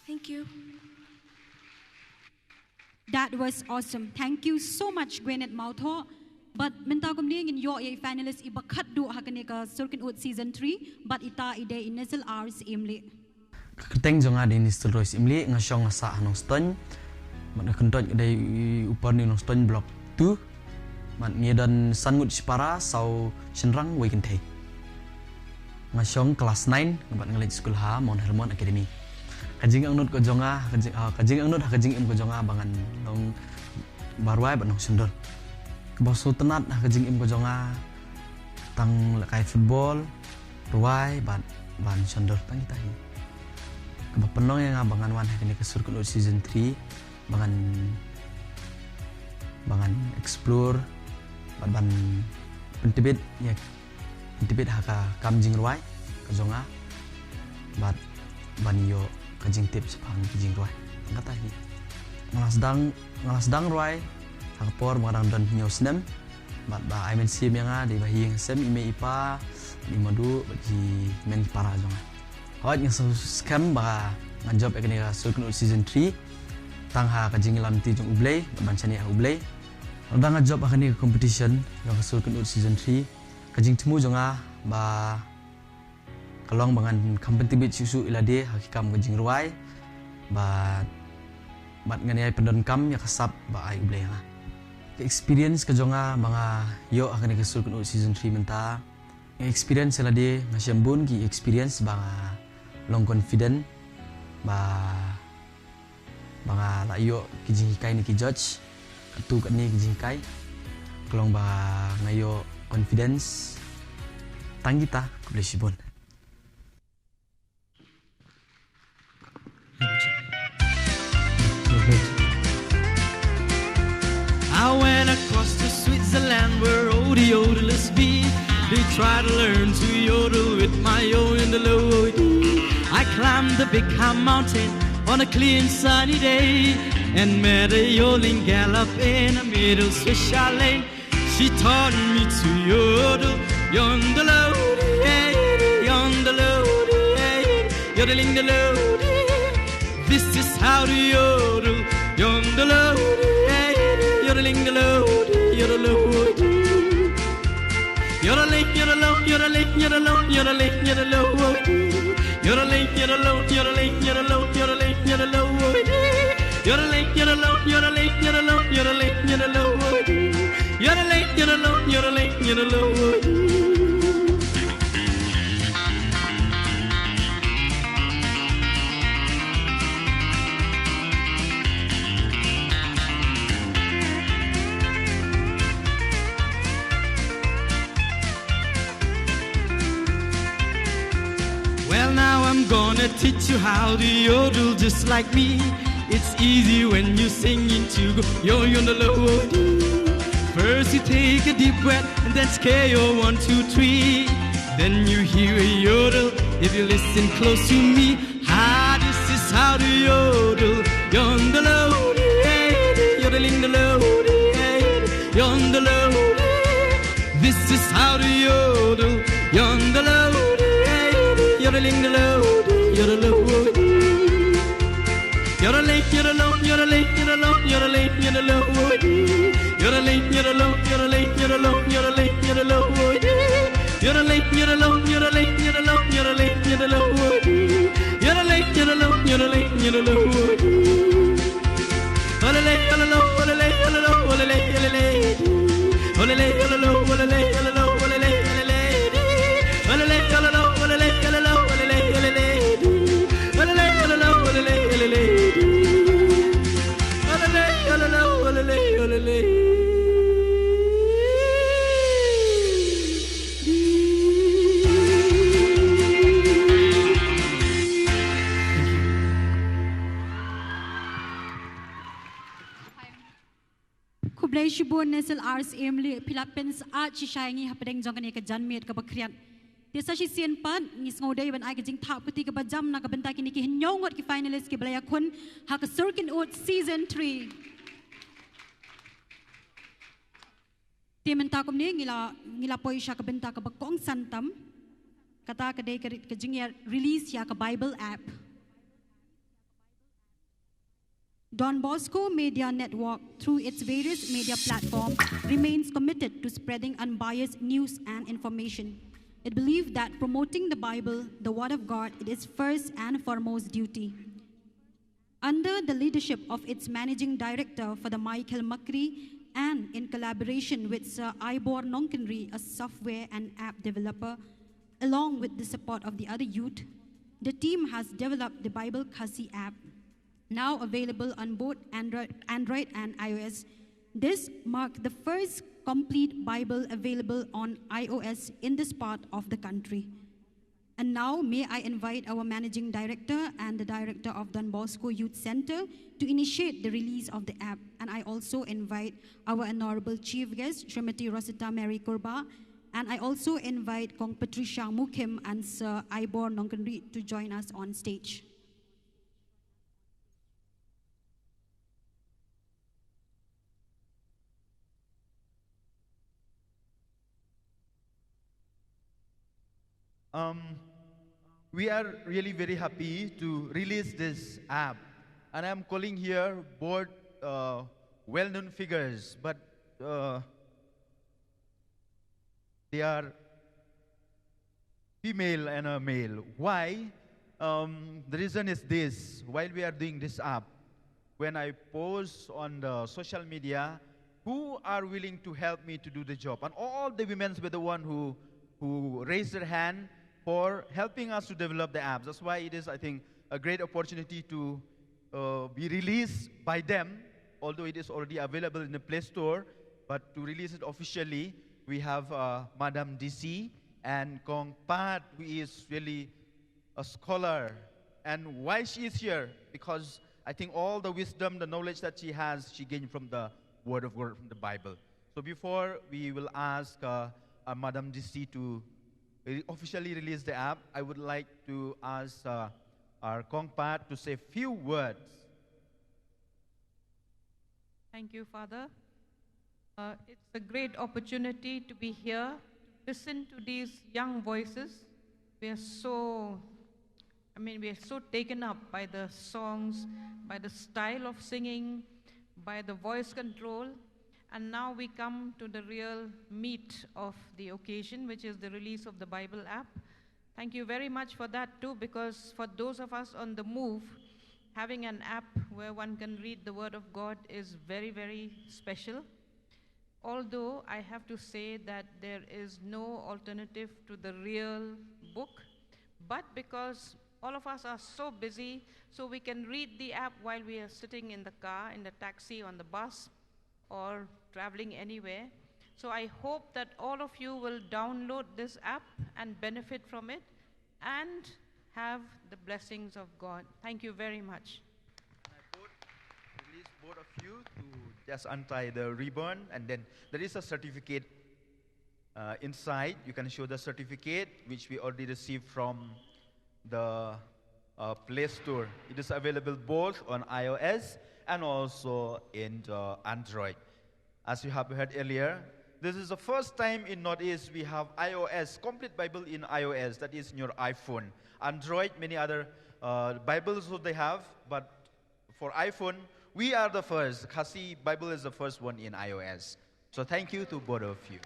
Thank you. That was awesome. Thank you so much, Gwyneth Mawthoh. Bad mynta kumne ngin ïoh ïa i finalist iba khatduh ha kane ka Sur Kynnoh season three, bad ita i dei i Nestle R Syiem Lih. Ka kyrteng jong nga dei Nestle Roy Syiem Lih, nga shong nga sah ha Nongstoiñ. Bad nga kyntoit ka dei Upper New Nongstoiñ Block two. Bad ngi don san ngut shipara, saw shynrang, wei kynthei. Nga shong class nine, bad nga leit skul ha Mount Hermon Academy. Ka jingangnud ka jong nga, ka jing, ah, ka jingangnud ha ka jingim ka jong nga ba ngan long ba rwai bad nongshondur. Kaba sngewtynnat ha ka jingim ka jong nga tang lehkai football, rwai bad ban shondur, tang kita hi. Kaba pynlong ïa nga ba ngan wan ha kane ka Sur Kynnoh season three, ba ngan, ba ngan explore bad ban pyntbit ïa Tip ha ka kam jingrwai ka jong nga bad ban ïoh ka jingtip shaphang ki jingrwai. Kata hi nga la sdang, nga la sdang rwai ha ka por ba nga dang don hynñiew snem bad ba ai mynsiem ïa nga dei ba hi nga sem i mei i pa, i madu bad ki mei ki para jong nga. Hooid, nga sngewskhem ba ngan jop ïa kane ka Sur Kynnoh season three tang ha ka jingïalam ti jong U Blei bad ban shaniah ha U Blei. Lada nga jop ha kane ka competition jong ka Sur Kynnoh season three, ka jingthmu jong nga ba ka long ba ngan kham pyntbit shuh shuh ïa lade ha ki kam ka jingrwai bad, bad ngan ïai pyndonkam ïa ka sap ba ai U Blei ïa nga. Ka experience ka jong nga ba nga ïoh ha kane ka Sur Kynnoh season three mynta, nga experience ïa lade, nga shem bun ki experience ba nga long confident ba, ba nga la ïoh ki jinghikai na ki judge katto katne ki jinghikai. Ka long ba nga ïoh confidence. Tang kita, khublei shibun. I went across to Switzerland where all the yodelers be. They try to learn to yodel with my yo in the low. I climbed the big high mountain on a clear and sunny day and met a yodeling gal up in the middle Swiss chalet. She taught me to yodel, yonder lowdy, yonder lowdy, yodeling the lowdy. This is how to yodel, yonder lowdy, yodeling the lowdy, yodel lowdy. Yodeling, yodelong, yodeling, yodelong, yodeling, yodelowdy. Yodeling, yodelong, yodeling, yodelong, yodeling, yodelowdy. Yodeling, yodelong, yodeling, yodelong, yodeling, yodelowdy. Yodeling, yodelong, yodeling, yodelowdy. Well, now I'm gonna teach you how to yodel just like me. It's easy when you sing into go yo yo the low. First you take a deep breath and then scale your one, two, three. Then you hear a yodel if you listen close to me. Ha, this is how to yodel. Yon the low, yodeling the low, yon the low. This is how to yodel. Yon the low, yodeling the low, yodelowdy. Yodeling, yodelong, yodeling, yodelong, yodeling, yodelowdy. Yodeling, yodelong, yodeling, yodelong, yodeling, yodelowdy. Yodeling, yodelong, yodeling, yodelong, yodeling, yodelowdy. Yodeling, yodelong, yodeling, yodelowdy. Olele, olelo, olele, olelo, olele, olele. Olele, olelo, olele, olelo, olele, olele. Olele, olelo, olele, olelo, olele, olele. Olele, olelo, olele, olele. Olele, olelo, olele, olele. Khublei shibun Nestle Arts Emily Philippines, ach shisha ïa ngi hapdeng jong kane ka janmiet kaba khriat. Te sa shisien pat ngi sngewdei ban ai ka jingthap kti kaba jam na ka bynta kine ki hynñiew ngut ki finalist kiba la ïakhun ha ka Sur Kynnoh season three. Te mynta kumne ngi la, ngi la poi sha ka bynta kaba kongsan tam. Kata ka dei ka ri-, ka jingïa release ïa ka Bible app. Don Bosco Media Network, through its various media platform, remains committed to spreading unbiased news and information. It believes that promoting the Bible, the Word of God, it is first and foremost duty. Under the leadership of its managing director, Father Michael Makri, and in collaboration with Sir Ivor Nongkynrih, a software and app developer, along with the support of the other youth, the team has developed the Bible Khasi app, now available on both Android, Android and iOS. This marked the first complete Bible available on iOS in this part of the country. And now, may I invite our Managing Director and the Director of Don Bosco Youth Centre to initiate the release of the app. And I also invite our Honourable Chief Guest, Srimati Rosetta Mary Kurbah, And I also invite Kong Patricia Mukim and Sir Ivor Nongkynrih to join us on stage. Um, we are really very happy to release this app. And I'm calling here both uh, well-known figures, but uh, they are female and a male. Why? Um, the reason is this. While we are doing this app, when I post on the social media, who are willing to help me to do the job? And all the women were the one who, who raised their hand for helping us to develop the apps. That's why it is, I think, a great opportunity to uh, be released by them, although it is already available in the Play Store, but to release it officially, we have uh, Madam D C and Kong Pat, who is really a scholar. And why she is here? Because I think all the wisdom, the knowledge that she has, she gained from the Word of God, from the Bible. So before we will ask uh, uh, Madam D C to re- officially release the app, I would like to ask uh, our Kong Pat to say few words. Thank you, Father. Uh, it's a great opportunity to be here, to listen to these young voices. We are so, I mean, we are so taken up by the songs, by the style of singing, by the voice control. And now we come to the real meat of the occasion, which is the release of the Bible app. Thank you very much for that too, because for those of us on the move, having an app where one can read the Word of God is very, very special. Although I have to say that there is no alternative to the real book, but because all of us are so busy, so we can read the app while we are sitting in the car, in the taxi, on the bus, or traveling anywhere. So I hope that all of you will download this app and benefit from it and have the blessings of God. Thank you very much. Release both of you to just untie the ribbon, and then there is a certificate uh, inside. You can show the certificate which we already received from the uh, Play Store. It is available both on iOS and also in uh, Android. As you have heard earlier, this is the first time in Northeast we have iOS, complete Bible in iOS, that is in your iPhone. Android, many other uh, Bibles also they have, but for iPhone, we are the first. Khasi Bible is the first one in iOS. So thank you to both of you.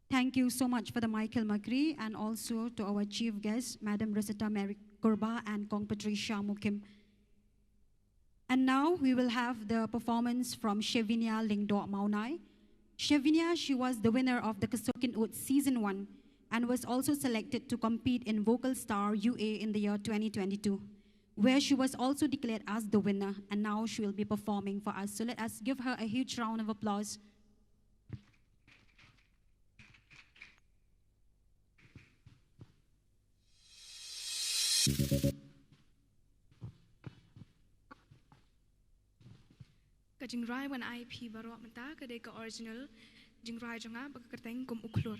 Thank you so much, Father Michael Makri, and also to our chief guest, Madam Rosetta Mary Kurba and Kong Patricia Mukim. And now we will have the performance from Shevinia Lyngdoh Mawnai. Shevinia, she was the winner of the Ka Soh Kin Ud Season one and was also selected to compete in Vocal Star U A in the year twenty twenty-two, where she was also declared as the winner, and now she will be performing for us. So let us give her a huge round of applause. Ka jingrwai wan ai phi baroh mynta ka dei ka original jingrwai jong nga ba ka kyrteng Kum U Khlur.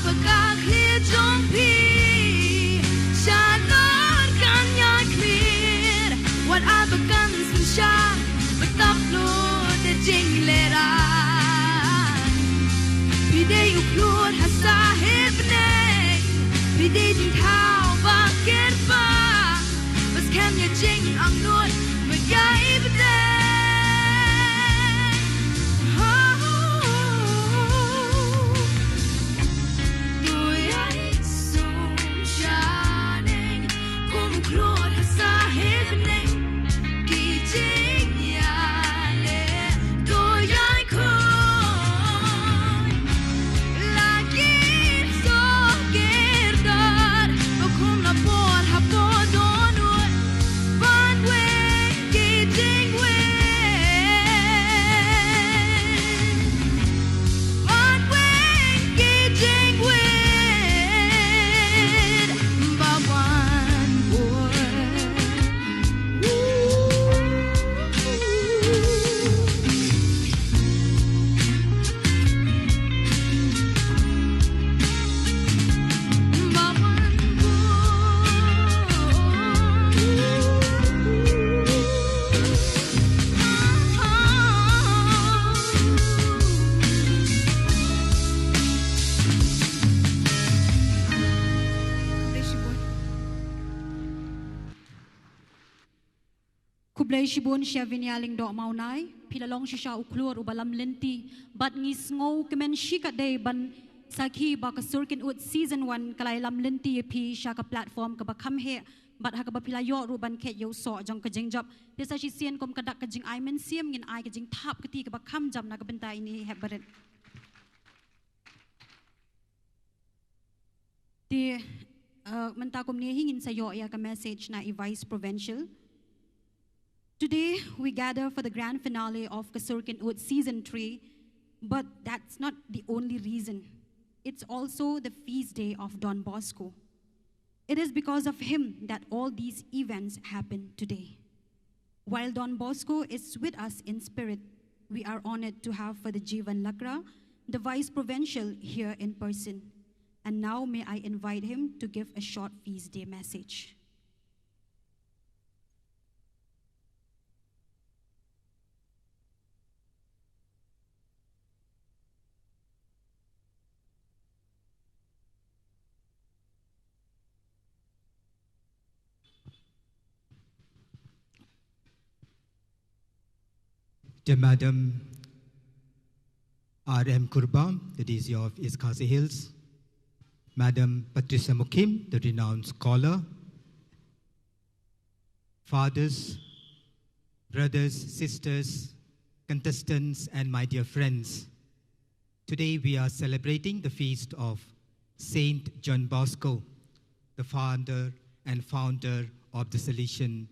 Ba ka khlieh jong phi shalor kan ïai khlieh, wat ai ba kan synshar ba tap lut da jinglehrain. Phi dei u khlur ha sahit bneng, phi dei jingthaw ba kyrpang, ba skhem ïa jingangnud ba ïai bteng. Ho, ho, ho, ho. Khublei shibun Shavinia Lyngdoh Mawnai, phi la long shisha u khlur uba lam lynti, bad ngi sngewkmen shikatdei ban sakhi ba ka Sur Kynnood Season one ka la ïalam lynti ïa phi sha ka platform kaba kham heh, bad ha kaba phi la ïoh ruh ban khet ïa u soh jong ka jingjop. Te sa shisien kum ka dak ka jingai mynsiem ngin ai ka jingthap kti kaba kham jam na ka bynta ine i hep barit. Te, uh, mynta kumne hi ngin sa ïoh ïa ka message na i Vice Provincial. Today, we gather for the grand finale of Ka Sur Kynnood Season three, but that's not the only reason. It's also the feast day of Don Bosco. It is because of him that all these events happen today. While Don Bosco is with us in spirit, we are honored to have Father Jivan Lakra, the Vice Provincial, here in person. And now may I invite him to give a short feast day message. Dear Madam R M Kurbah, the D C of East Khasi Hills, Madam Patricia Mukim, the renowned scholar, fathers, brothers, sisters, contestants, and my dear friends. Today we are celebrating the feast of Saint John Bosco, the founder and founder of the Salesian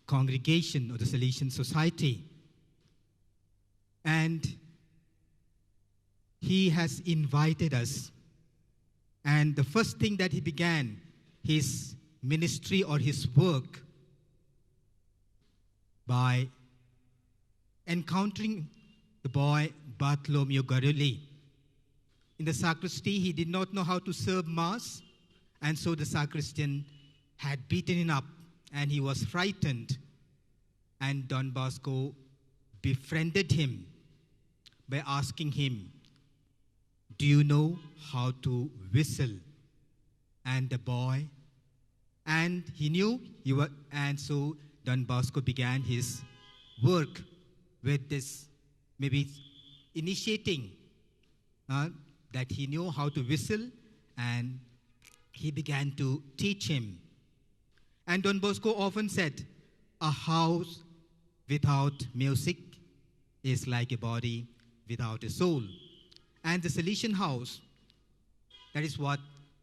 congregation or the Salesian society. And he has invited us. And the first thing that he began his ministry or his work by encountering the boy Bartholomew Garuli. In the sacristy, he did not know how to serve Mass, and so the sacristan had beaten him up, and he was frightened. And Don Bosco befriended him by asking him, "Do you know how to whistle?" And the boy, and he knew, he was, and so Don Bosco began his work with this, maybe initiating, uh, that he knew how to whistle, and he began to teach him. And Don Bosco often said, "A house without music is like a body without a soul." And the Salesian house, that is what,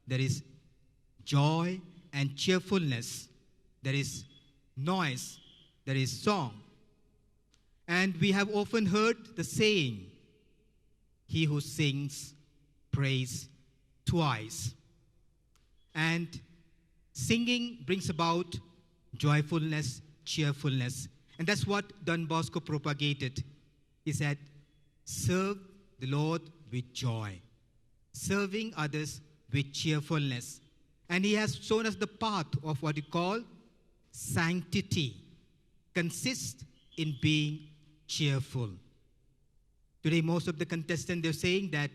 there is joy and cheerfulness, there is noise, there is song. And we have often heard the saying, "He who sings prays twice." And singing brings about joyfulness, cheerfulness. And that's what Don Bosco propagated. He said, "Serve the Lord with joy. serving others with cheerfulness. And he has shown us the path of what we call sanctity, consists in being cheerful. Today, most of the contestants, they're saying that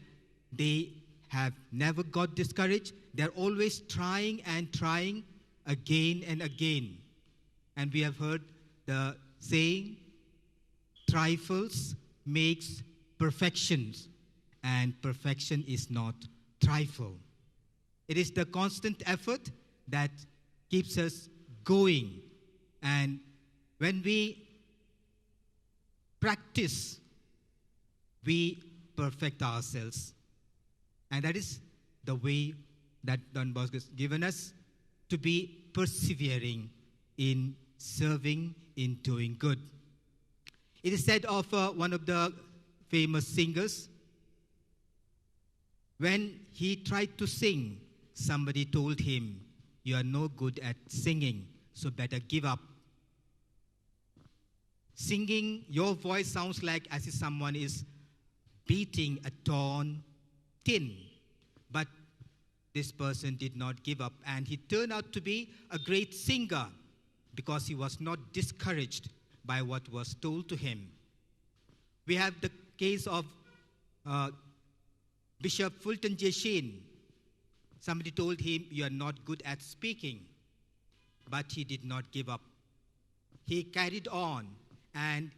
they have never got discouraged. They're always trying and trying again and again. And we have heard the saying, "Trifles makes perfections, and perfection is not trifle." It is the constant effort that keeps us going. And when we practice, we perfect ourselves. And that is the way that Don Bosco has given us to be persevering in serving, in doing good. It is said of uh, one of the famous singers, when he tried to sing, somebody told him, "You are no good at singing, so better give up." Singing, your voice sounds like as if someone is beating a torn tin. But this person did not give up, and he turned out to be a great singer because he was not discouraged by what was told to him. We have the case of uh, Bishop Fulton J. Sheen. Somebody told him, "You are not good at speaking," but he did not give up. He carried on and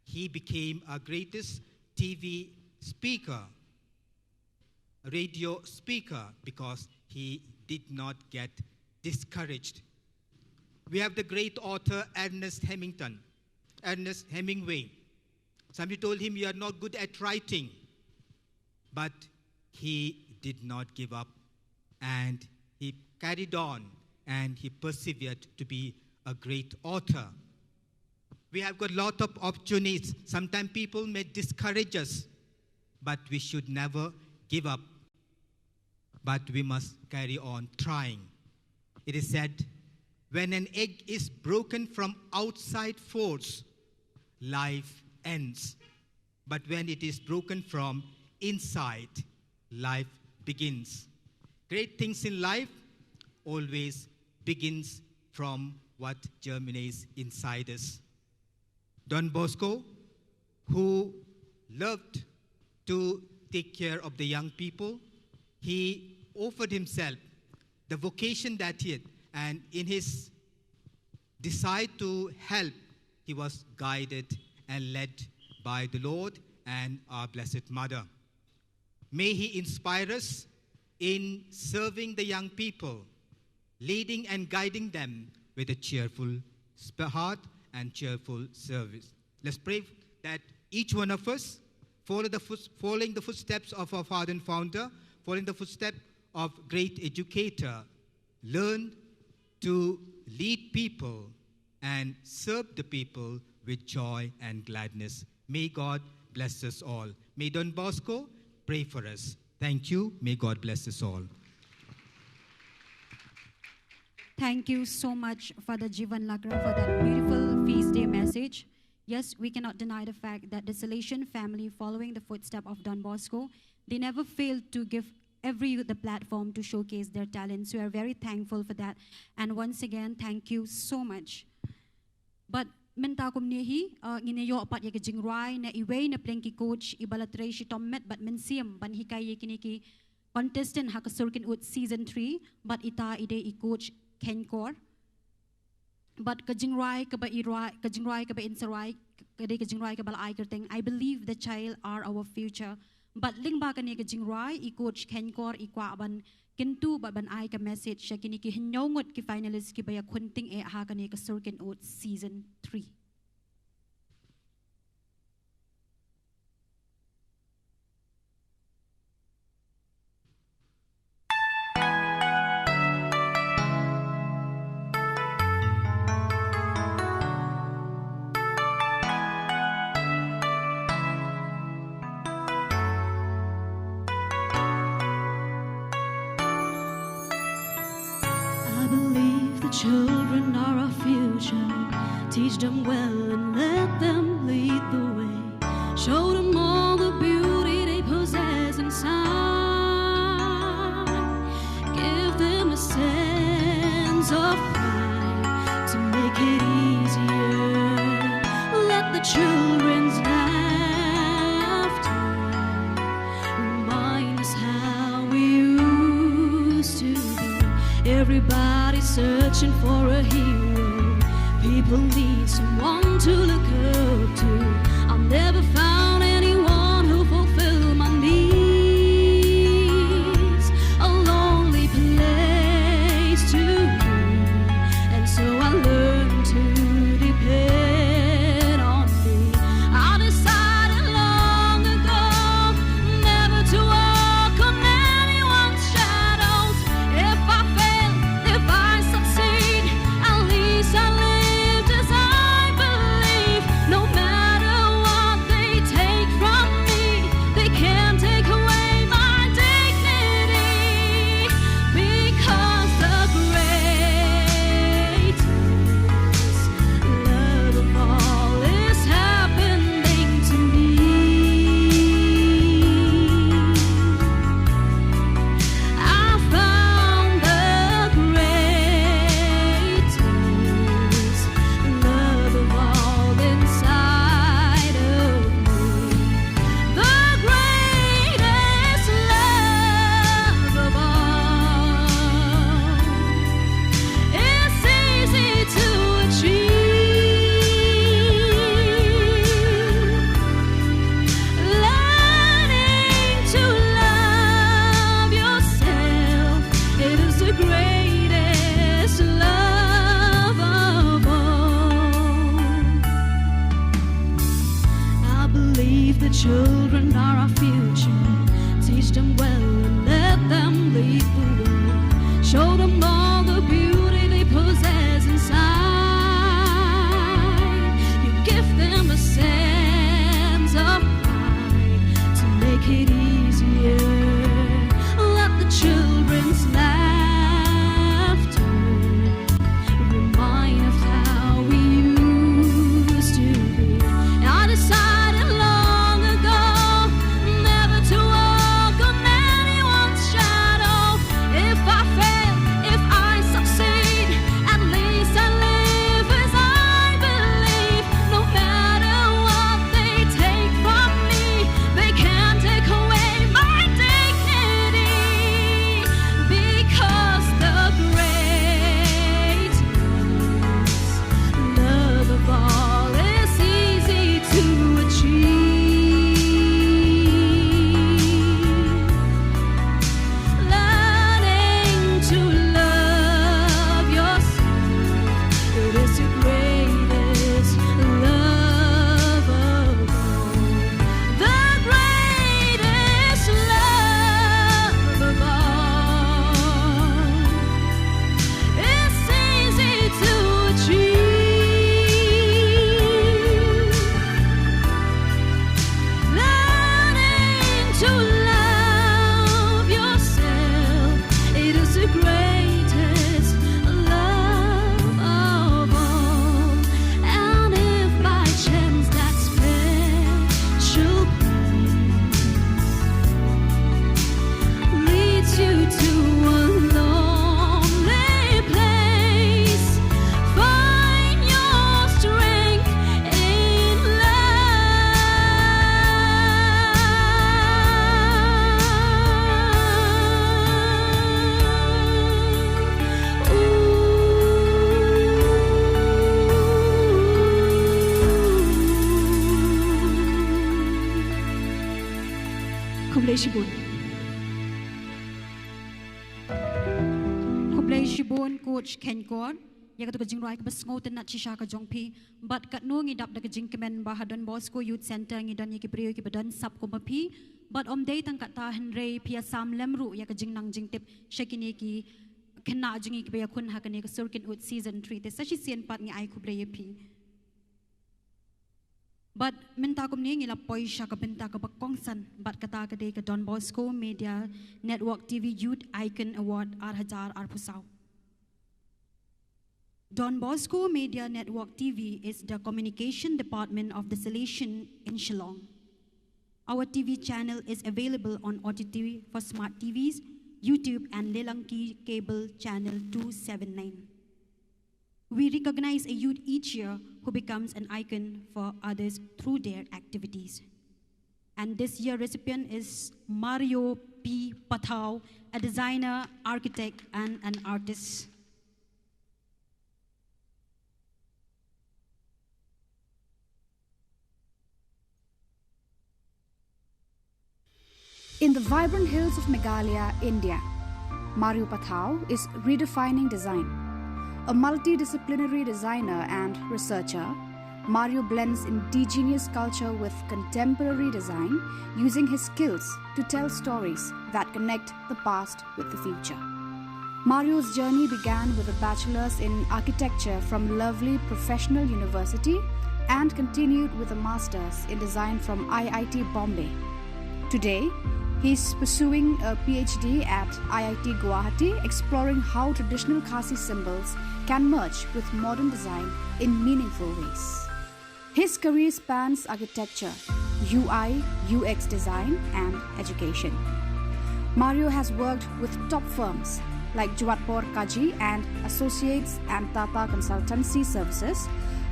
he became a greatest T V speaker, radio speaker, because he did not get discouraged. We have the great author Ernest Hemington, Ernest Hemingway. Somebody told him, "You are not good at writing," but he did not give up, and he carried on and he persevered to be a great author. We have got a lot of opportunities. Sometimes people may discourage us, but we should never give up. But we must carry on trying. It is said, "When an egg is broken from outside force, life ends. But when it is broken from inside, life begins." Great things in life always begins from what germinates inside us. Don Bosco, who loved to take care of the young people, he offered himself, the vocation that he had, and in his desire to help, he was guided and led by the Lord and our Blessed Mother. May he inspire us in serving the young people, leading and guiding them with a cheerful sp- heart and cheerful service. Let's pray that each one of us follow the foot, following the footsteps of our father and founder, following the footsteps of great educator, learn to lead people and serve the people with joy and gladness. May God bless us all. May Don Bosco pray for us. Thank you. May God bless us all. Thank you so much, Father Jivan Lakra, for that beautiful feast day message. Yes, we cannot deny the fact that the Salesian family, following the footstep of Don Bosco, they never failed to give every youth the platform to showcase their talents. We are very thankful for that. And once again, thank you so much. But mynta kumne hi, uh, ngin ïoh pat ïa ka jingrwai na iwei na pdeng ki coach iba la trei shitom met bad mynsiem ban hikai ïa kine ki contestant ha ka Sur Kynnoh season three, bad ita i dei i coach Khenkor. Bad ka jingrwai kaba i rwai, ka jingrwai kaba in sa rwai, ka dei ka jingrwai kaba la ai kyrteng I Believe the Child Are Our Future. Bad lyngba kane ka jingrwai, i coach Khenkor i kwah ban kyntu bad ban ai ka message sha kine ki hynñiew ngut ki finalist kiba ïakhun tyngeh ha kane ka Sur Kynnoh season three. I believe the children are our future. Teach them well and let them lead the way. Show them all the beauty they possess inside. Everybody's searching for a hero. People need someone to look up to. I've never found anyone who fulfill my needs. A lonely place to be, and so I learned to depend on me. I decided long ago never to walk on anyone's shadows. If I fail, if I succeed, at least I lived as I believe. No matter what they take from me, they can't take away my dignity, because the greatest love of all is happening to me. I found the greatest love of all inside of me. The greatest love of all. It's easy to achieve. Learning to love yourself, it is the greatest love of all. I believe the children are our future. Teach them well and let them lead the way. Show them all the beauty they possess inside. You give them a sense of pride to make it easier. Let the children's laughter remind of how we used to be. I decided long ago never to walk on anyone's shadow. If I fail, if I succeed, at least I live as I believe. No matter what they take from me, they can't take away my dignity, because the greatest love of all is easy to achieve. Learning to love yourself, it is the greatest love of all. The greatest love of all. It's easy to achieve. Learning to love yourself, it is the greatest love of all. And if by chance that special place leads you to a lonely place, find your strength in love. Ooh. Khublei shibun. Khublei shibun, Coach Khenkor, ïa kata ka jingrwai kaba sngewtynnat shisha ka jong phi. Bad katno ngi dap da ka jingkmen ba ha Don Bosco Youth Centre ngi don ïa ki briew kiba don sap kum ma phi. Bad ym dei tang katta, hynrei phi ïa sam lem ruh ïa ka jingnang jingtip sha kine ki khynnah jong ngi kiba ïakhun ha kane ka sur kynnoh season three. Te sa shisien pat ngi ai khublei ïa phi. Bad mynta kumne ngi la poi sha ka bynta kaba kongsan bad kata ka dei ka Don Bosco Media Network T V Youth Icon Award ar hajar arphew saw. Don Bosco Media Network T V is the communication department of the Salesian in Shillong. Our T V channel is available on O T T for smart T Vs, YouTube and Leelanki Cable Channel two seven nine. We recognize a youth each year who becomes an icon for others through their activities. And this year recipient is Mario P Pathao, a designer, architect, and an artist. In the vibrant hills of Meghalaya, India, Mario Pathao is redefining design. A multidisciplinary designer and researcher, Mario blends indigenous culture with contemporary design, using his skills to tell stories that connect the past with the future. Mario's journey began with a bachelor's in architecture from Lovely Professional University and continued with a master's in design from I I T Bombay. Today, he's pursuing a P H D at I I T Guwahati, exploring how traditional Khasi symbols can merge with modern design in meaningful ways. His career spans architecture, U I, U X design, and education. Mario has worked with top firms like Jwatpor Kaji and Associates and Tata Consultancy Services,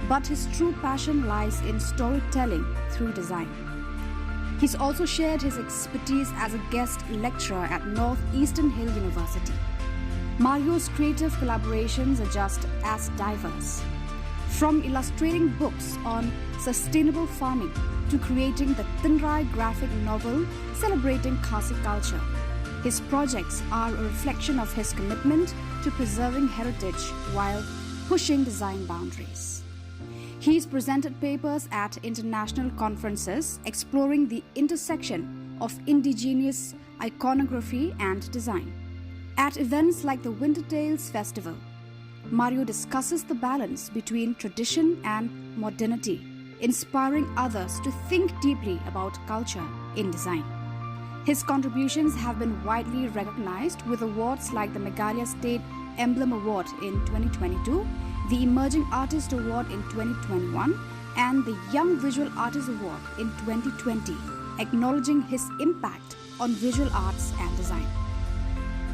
but his true passion lies in storytelling through design. He's also shared his expertise as a guest lecturer at North Eastern Hill University. Mario's creative collaborations are just as diverse. From illustrating books on sustainable farming to creating the Tynrai graphic novel celebrating Khasi culture, his projects are a reflection of his commitment to preserving heritage while pushing design boundaries. He's presented papers at international conferences exploring the intersection of indigenous iconography and design. At events like the Winter Tales Festival, Mario discusses the balance between tradition and modernity, inspiring others to think deeply about culture in design. His contributions have been widely recognized with awards like the Meghalaya State Emblem Award in twenty twenty-two, the Emerging Artist Award in twenty twenty-one, and the Young Visual Artist Award in twenty twenty, acknowledging his impact on visual arts and design.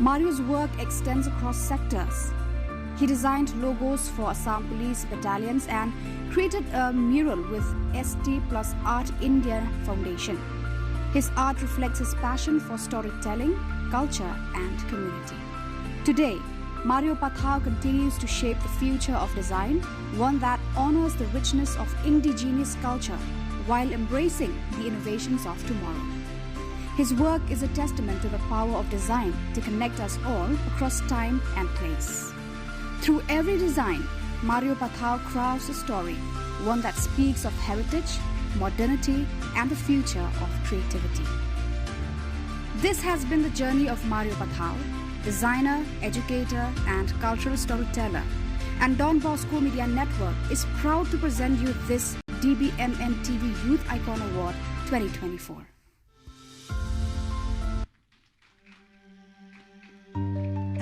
Mario's work extends across sectors. He designed logos for Assam Police battalions and created a mural with S T plus Art India Foundation. His art reflects his passion for storytelling, culture, and community. Today, Mario Pathao continues to shape the future of design, one that honors the richness of indigenous culture while embracing the innovations of tomorrow. His work is a testament to the power of design to connect us all across time and place. Through every design, Mario Pathao crafts a story, one that speaks of heritage, modernity, and the future of creativity. This has been the journey of Mario Pathao, designer, educator, and cultural storyteller. And Don Bosco Media Network is proud to present you this D B M N T V Youth Icon Award twenty twenty-four.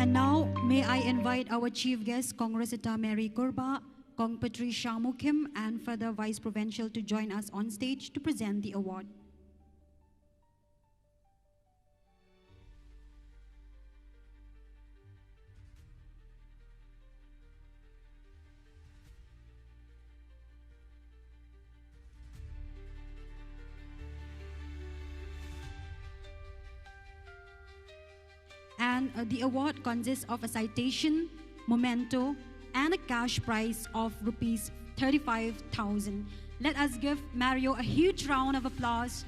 And now, may I invite our chief guest, Kong Rosita Mary Kurbah, Kong Patricia Mukhim, and Father Vice Provincial to join us on stage to present the award. And uh, the award consists of a citation, memento, and a cash prize of rupees thirty-five thousand. Let us give Mario a huge round of applause.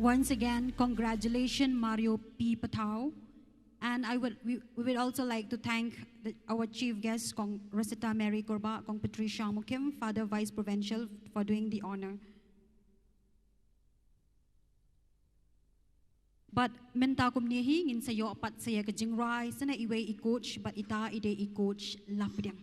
Once again, congratulations, Mario P. Pathao. And I would, we, we would also like to thank the, our chief guests, Kong Rosita Mary Kurbah, Kong Patricia Mukhim, Father Vice Provincial, for doing the honor. Bad mynta kumne hi ngin sa ïoh pat sa ïa ka jingrwai, sa na iwei i coach, bad ita i dei i coach Lapdiang.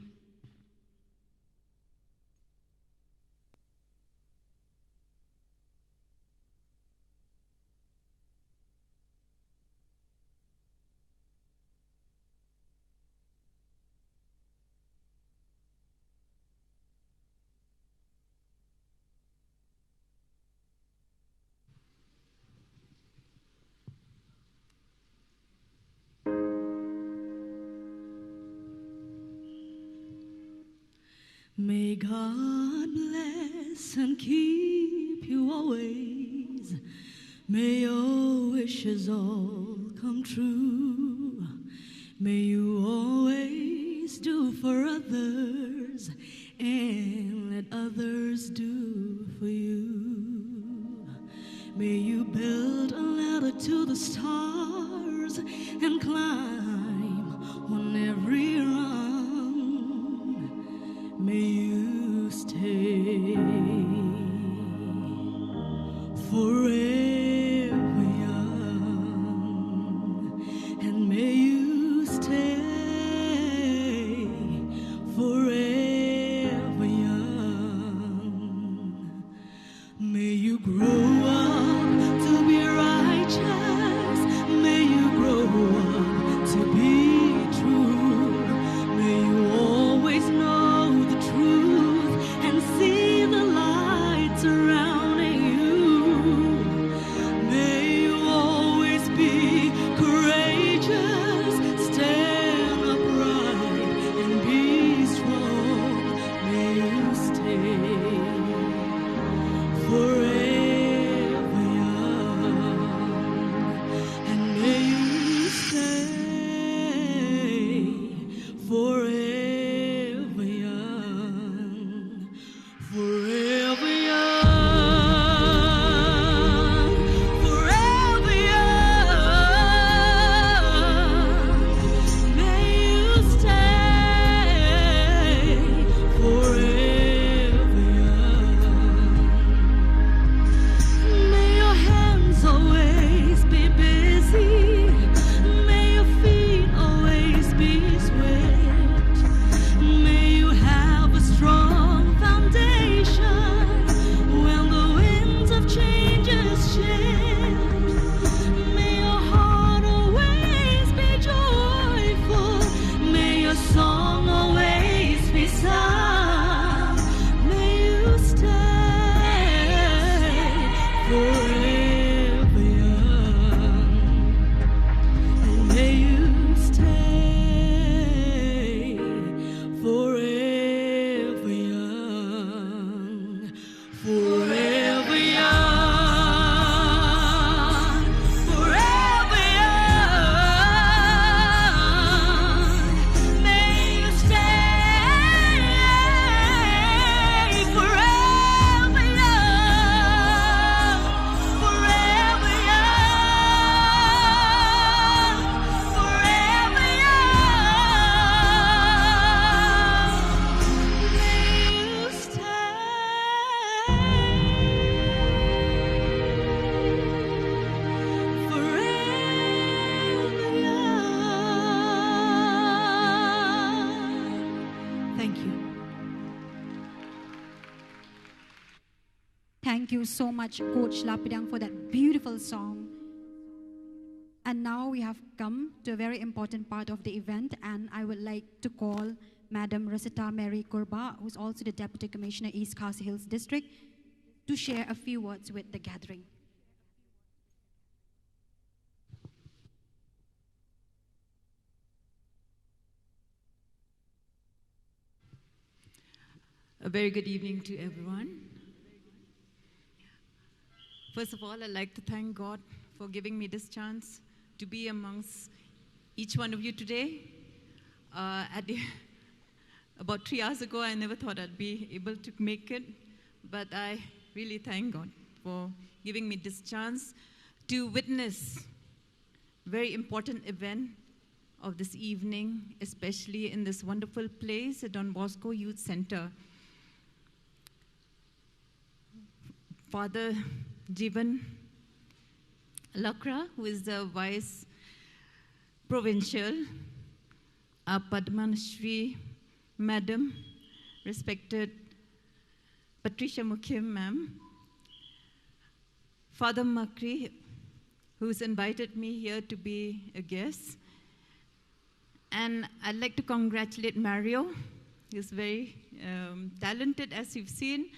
May God bless and keep you always. May your wishes all come true. May you always do for others and let others do for you. May you build a ladder to the stars and climb on every rung. May you stay forever young, and may you stay forever young. May you grow up to be righteous. May you grow up to be true. May you always know the truth and see the light surrounding you. May you always be courageous, stand upright and be strong. May you stay forever young, and may you stay forever young, forever young, forever young. May you stay forever young. May your hands always be busy. May your feet always be swift. May you have a strong foundation when the winds of changes shift. May your heart always be joyful. May your song always be sung. May you stay forever young. And may you stay forever young. Forever young, forever young. May you stay forever young, forever young, forever young. May you stay forever young. Thank you. Thank you so much, Coach Lapidang, for that beautiful song. And now we have come to a very important part of the event, and I would like to call Madam Rosetta Mary Kurba, who's also the Deputy Commissioner, East Khasi Hills District, to share a few words with the gathering. A very good evening to everyone. First of all, I'd like to thank God for giving me this chance to be amongst each one of you today. Uh, at the, about three hours ago, I never thought I'd be able to make it, but I really thank God for giving me this chance to witness a very important event of this evening, especially in this wonderful place, the Don Bosco Youth Center. Father Jivan Lakra, who is the Vice Provincial, our Padma Shri Madam, respected Patricia Mukhim Ma'am, Father Makri, who's invited me here to be a guest. And I'd like to congratulate Mario. He's very um, talented, as you've seen.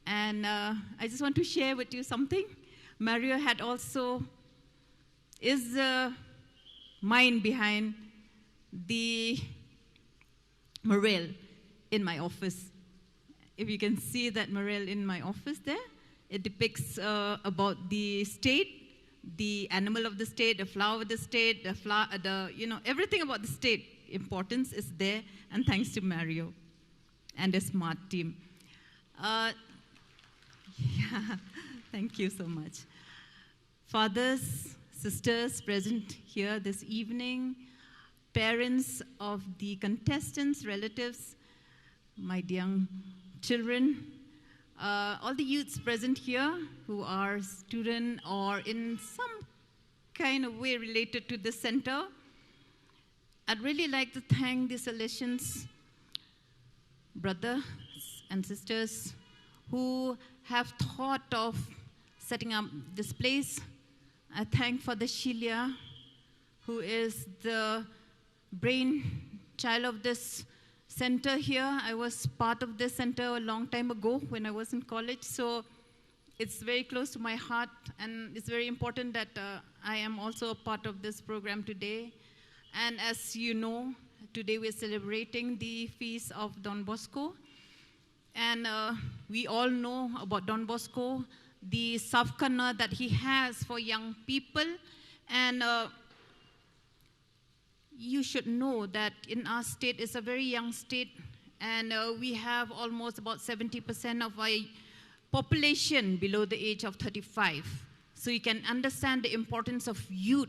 And uh, I just want to share with you something. Mario had also is the mind behind the mural in my office. If you can see that mural in my office there, it depicts uh, about the state, the animal of the state, the flower of the state, the flower, the, you know, everything about the state importance is there. And thanks to Mario and the smart team. Uh, yeah, thank you so much. Fathers, sisters present here this evening, parents of the contestants, relatives, my young children, uh, all the youths present here who are student or in some kind of way related to this center. I'd really like to thank the Salesians, brothers and sisters who have thought of setting up this place. I thank Father Shilia, who is the brain child of this center here. I was part of this center a long time ago when I was in college. So it's very close to my heart, and it's very important that uh, I am also a part of this program today. And as you know, today we're celebrating the feast of Don Bosco. And uh, we all know about Don Bosco, the safkhana that he has for young people. And uh, you should know that in our state, it's a very young state, and uh, we have almost about seventy percent of our population below the age of thirty-five. So you can understand the importance of youth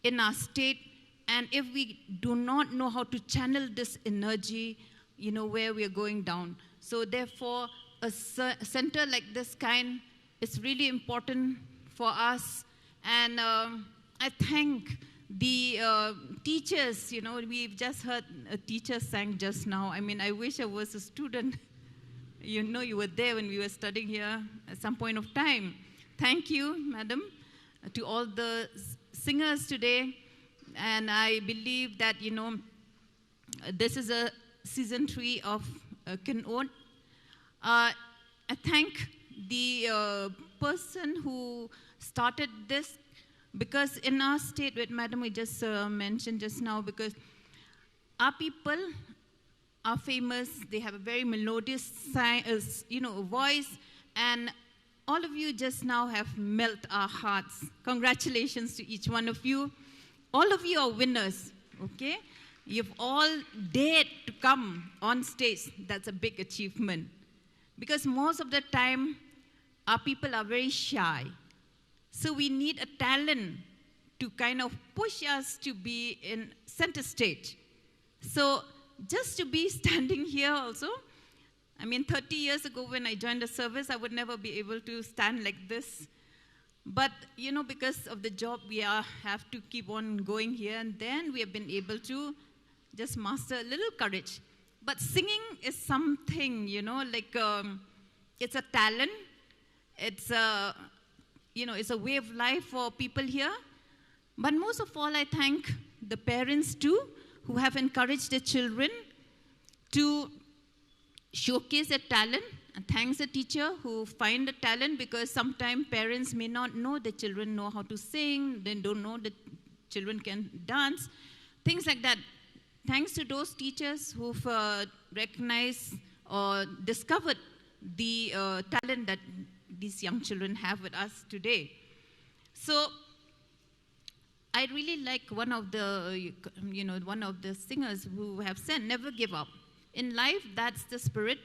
in our state. And if we do not know how to channel this energy, you know, where we are going down. So therefore, a ce- center like this kind is really important for us. And um, I thank the uh, teachers. You know, we've just heard a teacher sang just now. I mean, I wish I was a student. You know, you were there when we were studying here at some point of time. Thank you, madam, to all the s- singers today. And I believe that, you know, this is a season three of uh, Kin'oh. Uh, I thank the uh, person who started this, because in our state, with madam we just uh, mentioned just now, because our people are famous, they have a very melodious si- uh, s- you know, voice, and all of you just now have melt our hearts. Congratulations to each one of you. All of you are winners, okay? You've all dared to come on stage. That's a big achievement. Because most of the time, our people are very shy. So we need a talent to kind of push us to be in center stage. So just to be standing here also, I mean, thirty years ago when I joined the service, I would never be able to stand like this. But, you know, because of the job, we are, have to keep on going here and then. We have been able to just master a little courage. But singing is something, you know, like um, it's a talent. It's a, you know, it's a way of life for people here. But most of all, I thank the parents too, who have encouraged their children to showcase their talent. And thanks the teacher who find the talent, because sometimes parents may not know the children know how to sing, they don't know the children can dance, things like that. Thanks to those teachers who've uh, recognized or discovered the uh, talent that these young children have with us today. So I really like one of the, you know, one of the singers who have said, "Never give up. In life, that's the spirit.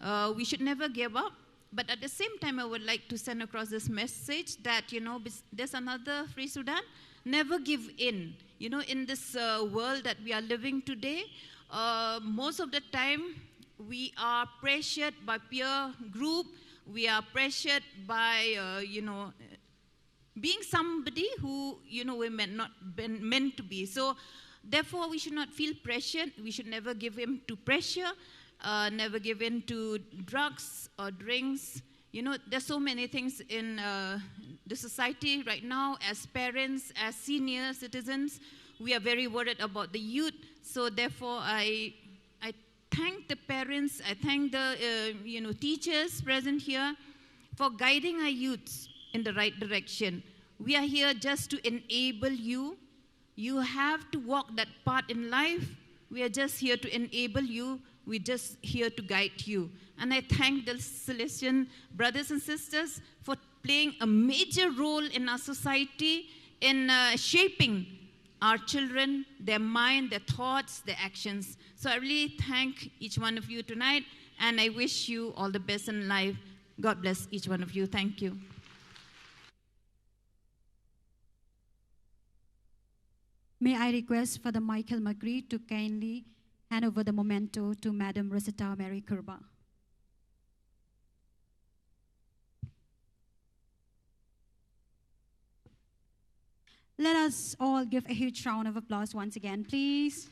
Uh, we should never give up." But at the same time, I would like to send across this message that, you know, bes- there's another Free Sudan, never give in. You know, in this uh, world that we are living today, uh, most of the time, we are pressured by peer group. We are pressured by, uh, you know, being somebody who, you know, we're meant, not been meant to be. So therefore, we should not feel pressured. We should never give in to pressure, uh, never give in to drugs or drinks. You know, there's so many things in uh, the society right now. As parents, as senior citizens, we are very worried about the youth. So therefore, I I thank the parents, I thank the uh, you know, teachers present here for guiding our youths in the right direction. We are here just to enable you. You have to walk that path in life. We are just here to enable you We're just here to guide you. And I thank the Salesian brothers and sisters for playing a major role in our society in uh, shaping our children, their mind, their thoughts, their actions. So I really thank each one of you tonight, and I wish you all the best in life. God bless each one of you. Thank you. May I request Father Michael Magri to kindly hand over the memento to Madam Rosetta Mary Kurba. Let us all give a huge round of applause once again, please.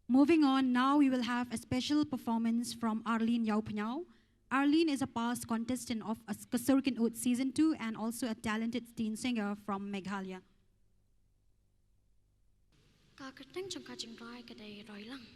Moving on, now we will have a special performance from Arlene Yaupnyao. Arlene is a past contestant of Ka Sur Kynnoh Season two and also a talented teen singer from Meghalaya. Ka kyrteng jong ka jingrwai ka dei Roi Lang.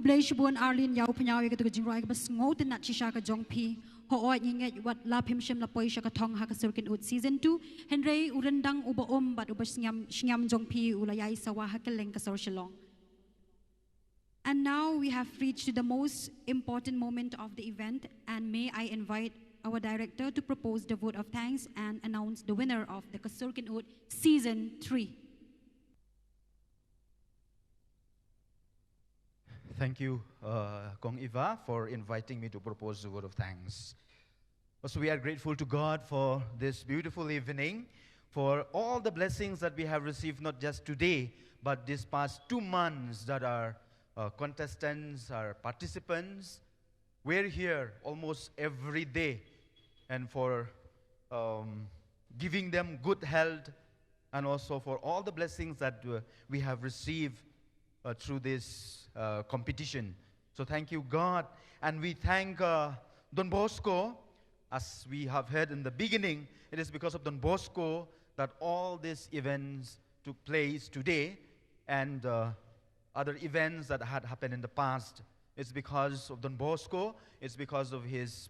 Khublei shibun Arlene ïa u pynïaw ïa katu ka jingrwai kaba sngewtynnat shisha ka jong phi. Hooid ngi ngeit wat la phim shym la poi sha ka thong ha ka sur kynnoh season two. Hynrei u ryndang uba um bad uba sngewsynei jong phi u la ïai sawa ha kylleng ka sor Shillong. And now we have reached to the most important moment of the event, and may I invite our director to propose the vote of thanks and announce the winner of the Ka Sur Kynnoh Season three. Thank you, uh, Kong Eva, for inviting me to propose the vote of thanks. Also, we are grateful to God for this beautiful evening, for all the blessings that we have received, not just today, but these past two months that our uh, contestants, our participants, we're here almost every day, and for um, giving them good health, and also for all the blessings that uh, we have received uh, through this uh, competition. So thank you, God. And we thank uh, Don Bosco. As we have heard in the beginning, it is because of Don Bosco that all these events took place today and uh, other events that had happened in the past. It's because of Don Bosco, it's because of his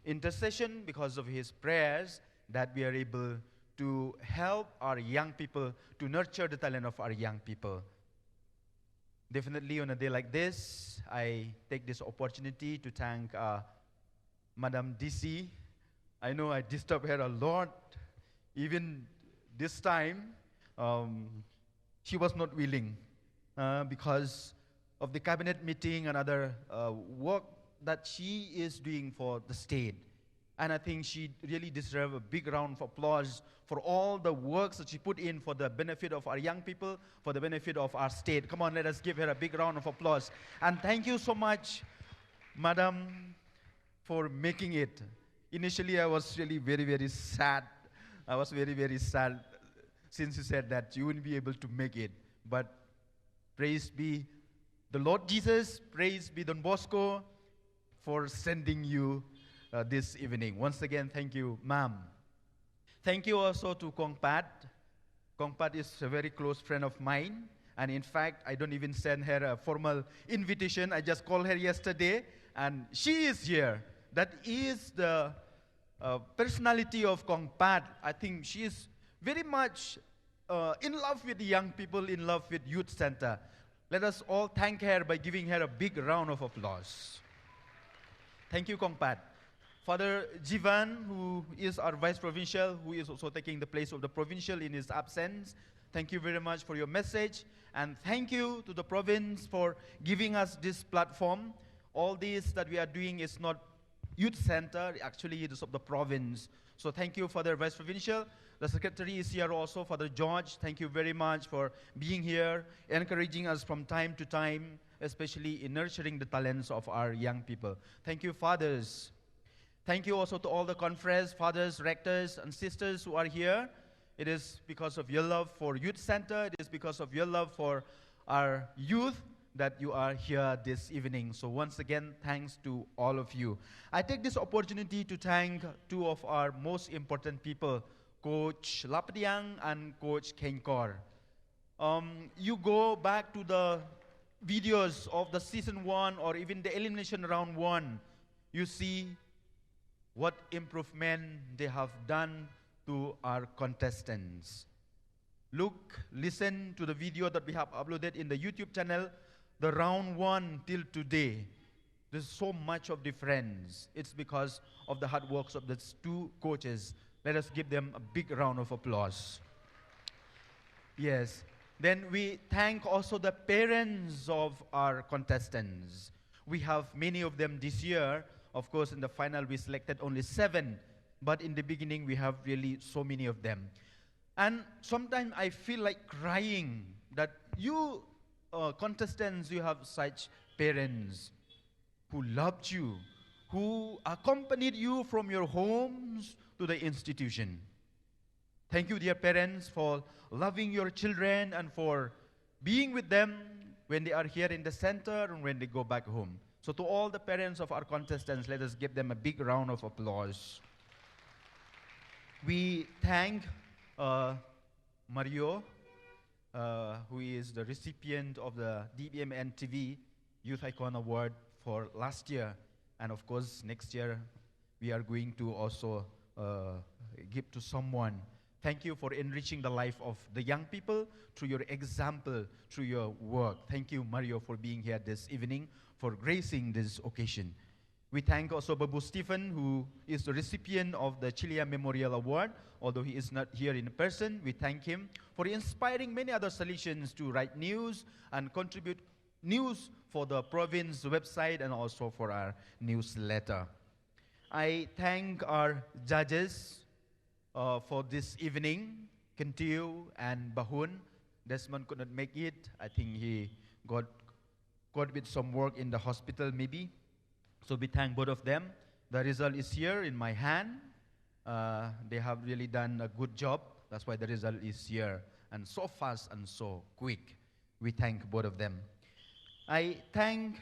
intercession, because of his prayers that we are able to help our young people, to nurture the talent of our young people. Definitely, on a day like this, I take this opportunity to thank uh, Madam D C. I know I disturb her a lot. Even this time, um, she was not willing uh, because of the cabinet meeting and other uh, work that she is doing for the state. And I think she really deserves a big round of applause for all the works that she put in for the benefit of our young people, for the benefit of our state. Come on, let us give her a big round of applause. And thank you so much, Madam, for making it. Initially, I was really very, very sad. I was very, very sad since you said that you wouldn't be able to make it. But praise be the Lord Jesus, praise be Don Bosco for sending you uh, this evening. Once again, thank you, ma'am. Thank you also to Kong Pat. Kong Pat is a very close friend of mine. And in fact, I don't even send her a formal invitation. I just called her yesterday, and she is here. That is the uh, personality of Kong Pat. I think she is very much uh, in love with the young people, in love with Youth Center. Let us all thank her by giving her a big round of applause. Thank you, Kong Pat. Father Jivan, who is our Vice Provincial, who is also taking the place of the Provincial in his absence, thank you very much for your message. And thank you to the province for giving us this platform. All this that we are doing is not Youth Center, actually it is of the province. So thank you, Father Vice Provincial. The Secretary is here also, Father George. Thank you very much for being here, encouraging us from time to time, especially in nurturing the talents of our young people. Thank you, Fathers. Thank you also to all the conference, fathers, rectors, and sisters who are here. It is because of your love for Youth Center. It is because of your love for our youth that you are here this evening. So once again, thanks to all of you. I take this opportunity to thank two of our most important people, Coach Lapdiang and Coach Kenkor. Um, you go back to the videos of the season one or even the elimination round one, you see what improvement they have done to our contestants. Look, listen to the video that we have uploaded in the YouTube channel, the round one till today. There's so much of difference. It's because of the hard works of these two coaches. Let us give them a big round of applause. Yes. Then we thank also the parents of our contestants. We have many of them this year. Of course, in the final, we selected only seven. But in the beginning, we have really so many of them. And sometimes I feel like crying that you uh, contestants, you have such parents who loved you, who accompanied you from your homes to the institution. Thank you, dear parents, for loving your children and for being with them when they are here in the center and when they go back home. So to all the parents of our contestants, let us give them a big round of applause. We thank uh, Mario, uh, who is the recipient of the D B M N T V Youth Icon Award for last year. And of course, next year, we are going to also uh, give to someone. Thank you for enriching the life of the young people through your example, through your work. Thank you, Mario, for being here this evening, for gracing this occasion. We thank also Babu Stephen, who is the recipient of the Chilia Memorial Award. Although he is not here in person, we thank him for inspiring many other Salesians to write news and contribute news for the province website and also for our newsletter. I thank our judges uh, for this evening, Kentiu and Bahun. Desmond could not make it. I think he got got with some work in the hospital, maybe. So we thank both of them. The result is here in my hand. Uh, they have really done a good job. That's why the result is here. And so fast and so quick. We thank both of them. I thank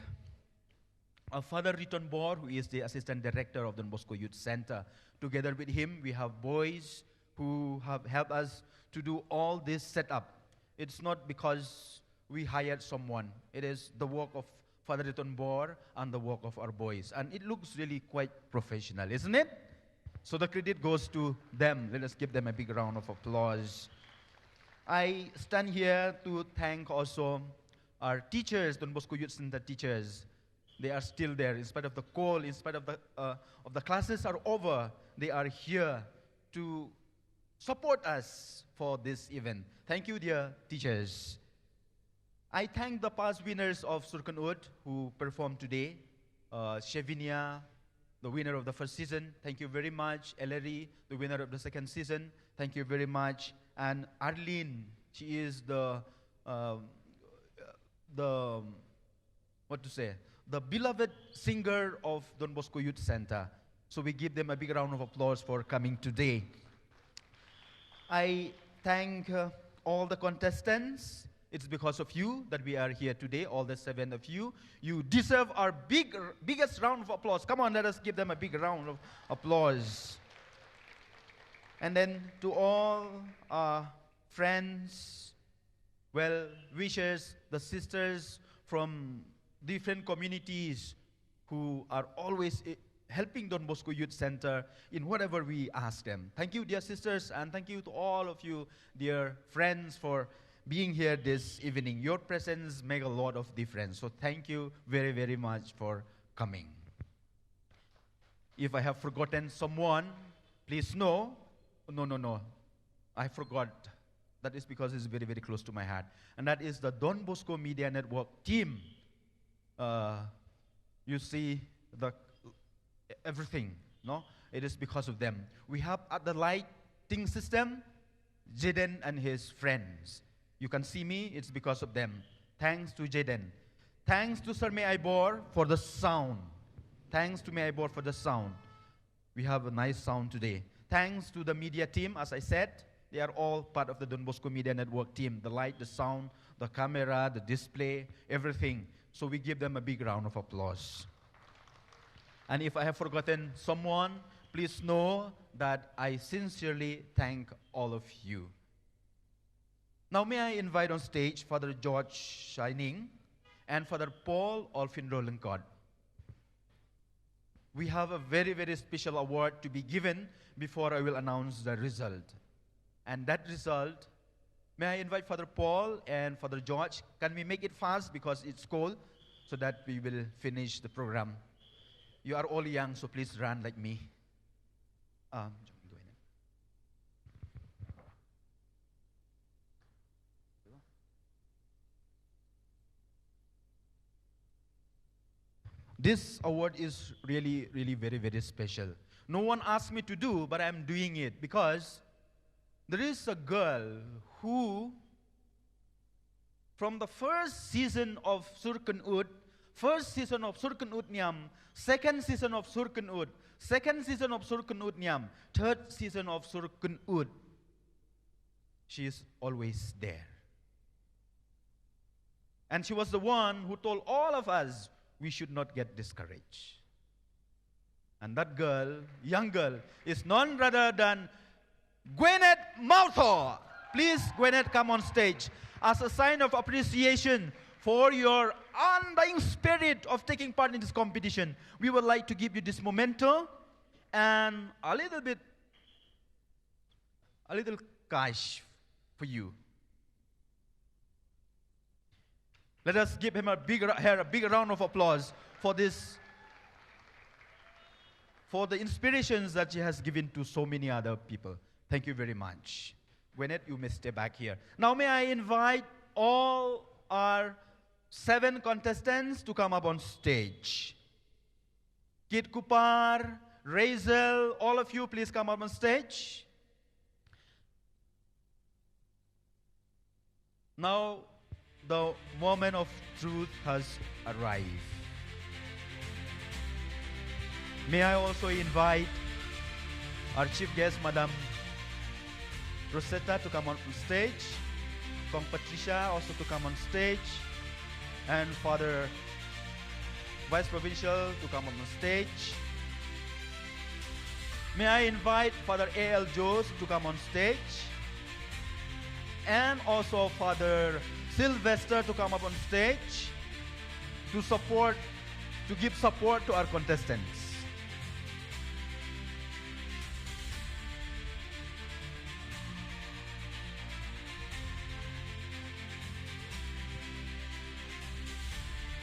uh, Father Riton Bor, who is the Assistant Director of Don Bosco Youth Center. Together with him, we have boys who have helped us to do all this setup. It's not because we hired someone. It is the work of Father Riton Bor and the work of our boys. And it looks really quite professional, isn't it? So the credit goes to them. Let us give them a big round of applause. I stand here to thank also our teachers, Don Bosco Youth Center teachers. They are still there in spite of the cold, in spite of the, uh, of the classes are over. They are here to support us for this event. Thank you, dear teachers. I thank the past winners of Surkhan Ud who performed today. Uh, Chevinia, the winner of the first season. Thank you very much. Ellery, the winner of the second season. Thank you very much. And Arlene, she is the um, the what to say, the beloved singer of Don Bosco Youth Center. So we give them a big round of applause for coming today. I thank uh, all the contestants. It's because of you that we are here today, all the seven of you. You deserve our big, biggest round of applause. Come on, let us give them a big round of applause. And then to all our friends, well wishers, the sisters from different communities who are always eh, helping Don Bosco Youth Center in whatever we ask them. Thank you, dear sisters, and thank you to all of you, dear friends, for being here this evening. Your presence make a lot of difference. So thank you very, very much for coming. If I have forgotten someone, please know. No, no, no. I forgot. That is because it's very, very close to my heart. And that is the Don Bosco Media Network team. Uh, you see the everything, no? It is because of them. We have at the lighting system, Jaden and his friends. You can see me, it's because of them. Thanks to Jaden. Thanks to Sir May Ibor for the sound. Thanks to May Ibor for the sound. We have a nice sound today. Thanks to the media team, as I said, they are all part of the Don Bosco Media Network team. The light, the sound, the camera, the display, everything. So we give them a big round of applause. And if I have forgotten someone, please know that I sincerely thank all of you. Now may I invite on stage Father George Shining and Father Paul Olfin Rollingcott. We have a very, very special award to be given before I will announce the result. And that result, may I invite Father Paul and Father George? Can we make it fast because it's cold so that we will finish the program? You are all young, so please run like me. Um, This award is really, really very, very special. No one asked me to do, but I'm doing it because there is a girl who, from the first season of Surkhan Ud, first season of Surkhan Ud Niam, second season of Surkhan Ud, second season of Surkhan Ud Niam, third season of Surkhan Ud, she is always there. And she was the one who told all of us we should not get discouraged. And that girl, young girl, is none rather than Gwyneth Mawthaw. Please, Gwyneth, come on stage. As a sign of appreciation for your undying spirit of taking part in this competition. We would like to give you this memento and a little bit, a little cash for you. Let us give him a big, her a big round of applause for this, for the inspirations that she has given to so many other people. Thank you very much. Gwyneth, you may stay back here. Now may I invite all our seven contestants to come up on stage. Kit Kupar, Razel, all of you, please come up on stage. Now, the moment of truth has arrived. May I also invite our chief guest, Madam Rosetta, to come on stage. Kong Patricia also to come on stage. And Father Vice Provincial to come on stage. May I invite Father A L Jose to come on stage, and also Father Sylvester to come up on stage to support, to give support to our contestants.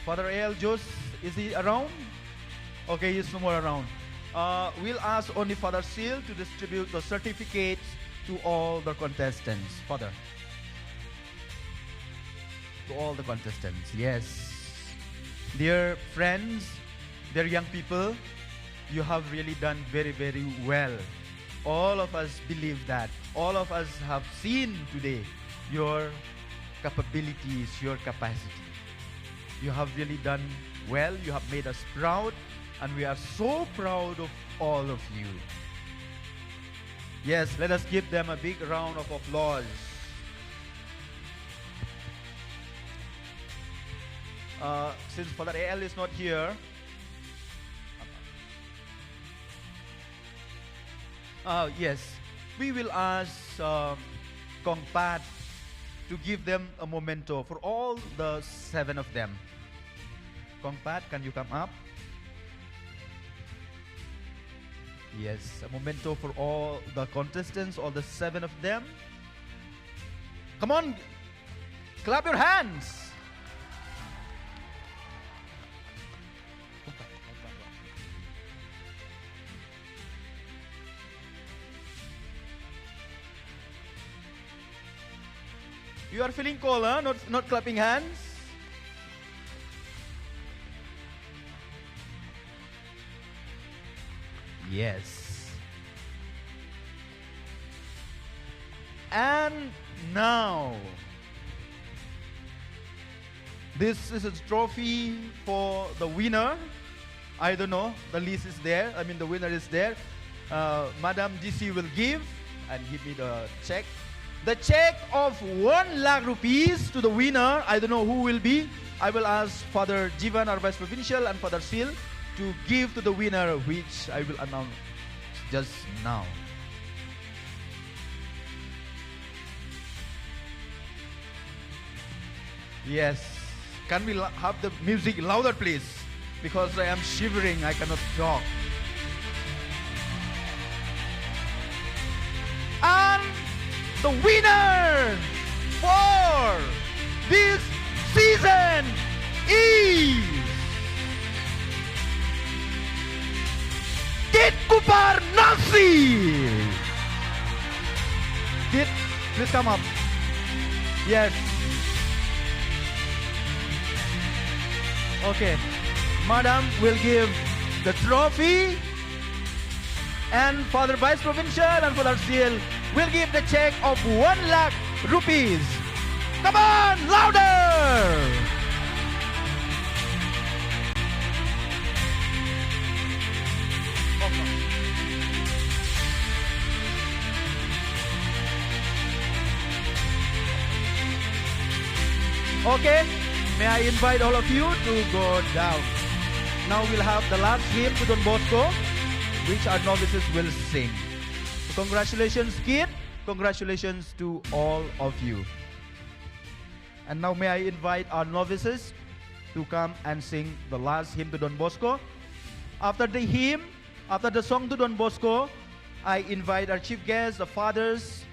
Father A L Jose, is he around? Okay, he's no more around. Uh, we'll ask only Father Seal to distribute the certificates to all the contestants. Father. To all the contestants, yes. Dear friends, dear young people, you have really done very, very well. All of us believe that. All of us have seen today your capabilities, your capacity. You have really done well. You have made us proud, and we are so proud of all of you. Yes, let us give them a big round of applause. Uh, since Father A L is not here, uh, yes, we will ask, um, Kong Pat to give them a memento for all the seven of them. Kong Pat, can you come up? Yes, a memento for all the contestants, all the seven of them. Come on, clap your hands. You are feeling cold, huh? Not, not clapping hands? Yes. And now, this is a trophy for the winner. I don't know, the list is there, I mean, the winner is there. Uh, Madam D C will give and give me the check. The check of one lakh rupees to the winner. I don't know who will be. I will ask Father Jivan, our Vice Provincial, and Father Sil to give to the winner, which I will announce just now. Yes. Can we lo-, have the music louder, please? Because I am shivering, I cannot talk. And the winner for this season is Kit Kupar Nasi. Kit, please come up. Yes. Okay. Madam will give the trophy, and Father Vice Provincial and Father Seal will give the check of one lakh rupees. Come on, louder! Okay, may I invite all of you to go down. Now we'll have the last hymn to Don Bosco, which our novices will sing. Congratulations, Kit. Congratulations to all of you. And now may I invite our novices to come and sing the last hymn to Don Bosco. After the hymn, after the song to Don Bosco, I invite our chief guests, the fathers,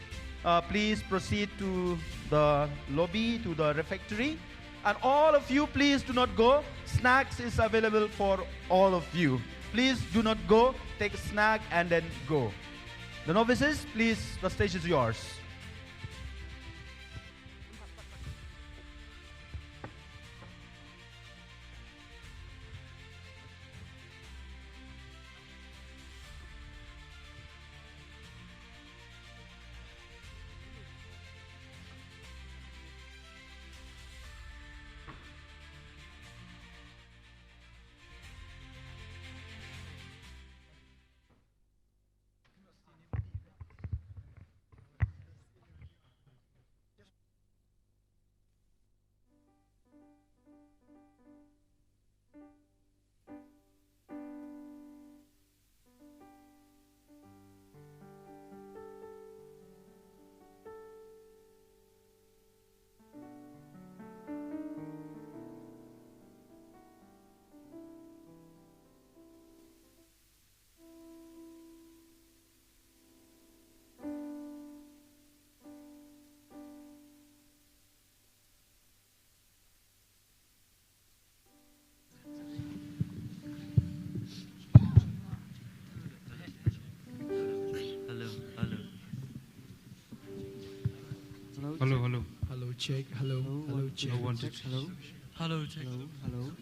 uh, please proceed to the lobby, to the refectory. And all of you, please do not go. Snacks is available for all of you. Please do not go. Take a snack and then go. The novices, please, the stage is yours. Hello, hello. Hello, hello. Hello, check. Hello, hello, check. Hello, one, two, three. Hello. Hello, check. Hello, hello.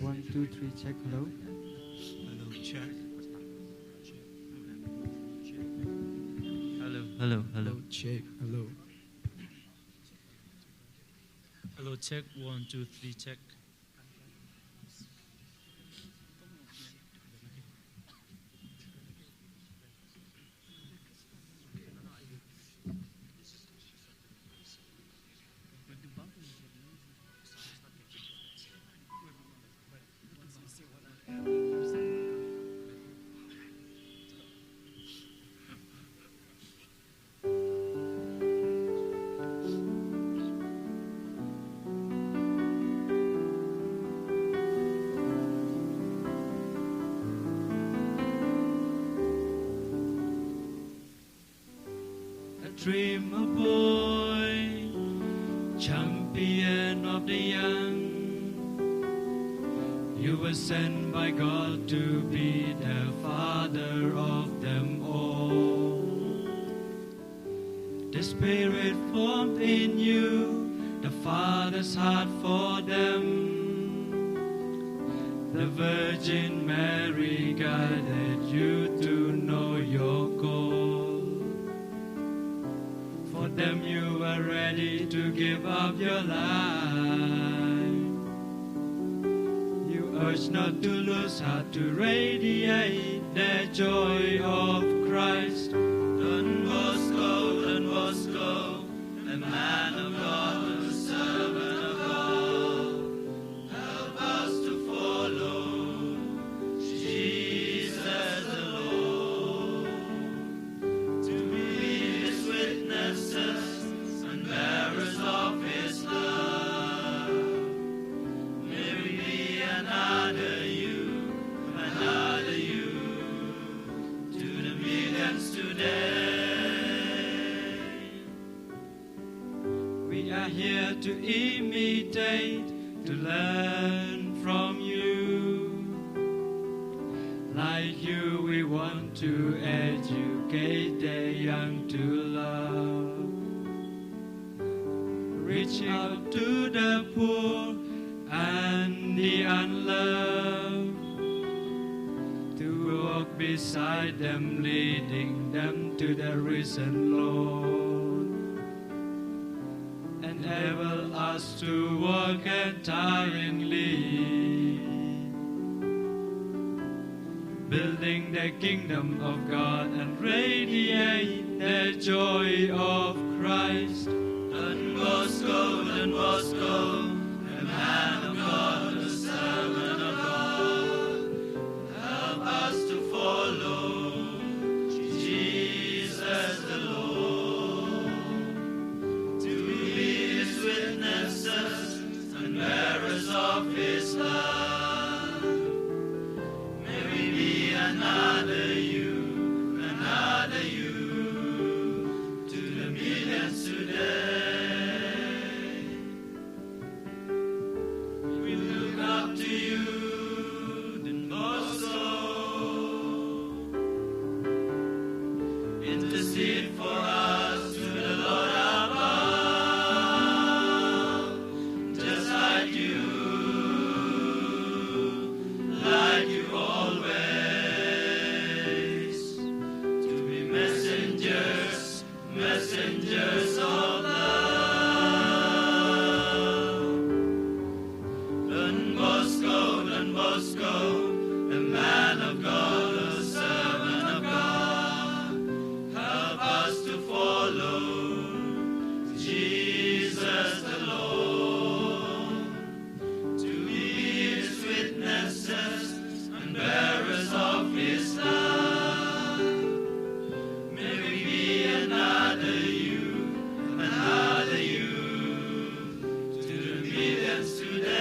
One, two, three, check. Hello. Hello, check. Hello, hello, hello. Hello, check. Hello. Hello, check. One, two, three, check. A dreamer boy, champion of the young, you were sent by God to be the father of them all. The Spirit formed in you the Father's heart for them. The Virgin Mary guided you to know your call. For them you were ready to give up your life. You urge not to lose heart to radiate the joy of Christ. Don Bosco, Don Bosco, the man of God, the servant of God, help us to follow Jesus the Lord, to be his witnesses and bearers of his love. May we be another you, another you to the millions today. We are here to imitate, to learn from you. Like you, we want to educate the young to love. Reach out to the poor and the unloved, to walk beside them, leading them to the risen Lord. Enable us to walk untiringly, building the kingdom of God and radiate the joy of Christ. Don Bosco, Don Bosco, the man of God, the servant of God, help us to follow Jesus the Lord, to be his witness His love. May we be another you, another you to the millions today. We look up to you, Don Bosco. Intercede for us to the Lord above, just like you, like you always, to be messengers, messengers of love. Don Bosco, Don Bosco, a man of God, a servant of God, help us to follow Jesus the Lord, to be his witnesses and bearers of his love. May we be another you, another you to the millions today.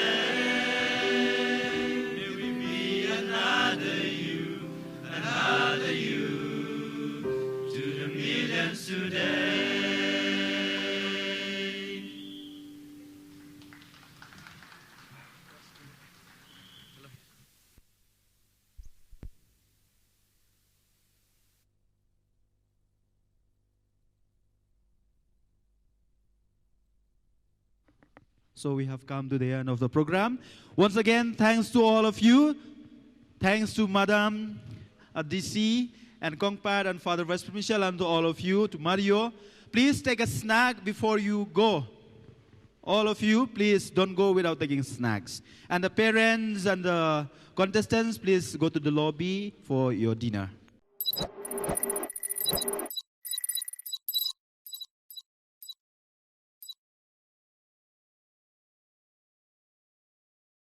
May we be another you, another you to the millions today. So we have come to the end of the program. Once again, thanks to all of you. Thanks to Madam, uh, D C, and Kong Pat and Father Vice Provincial, and to all of you, to Mario. Please take a snack before you go. All of you, please don't go without taking snacks. And the parents and the contestants, please go to the lobby for your dinner.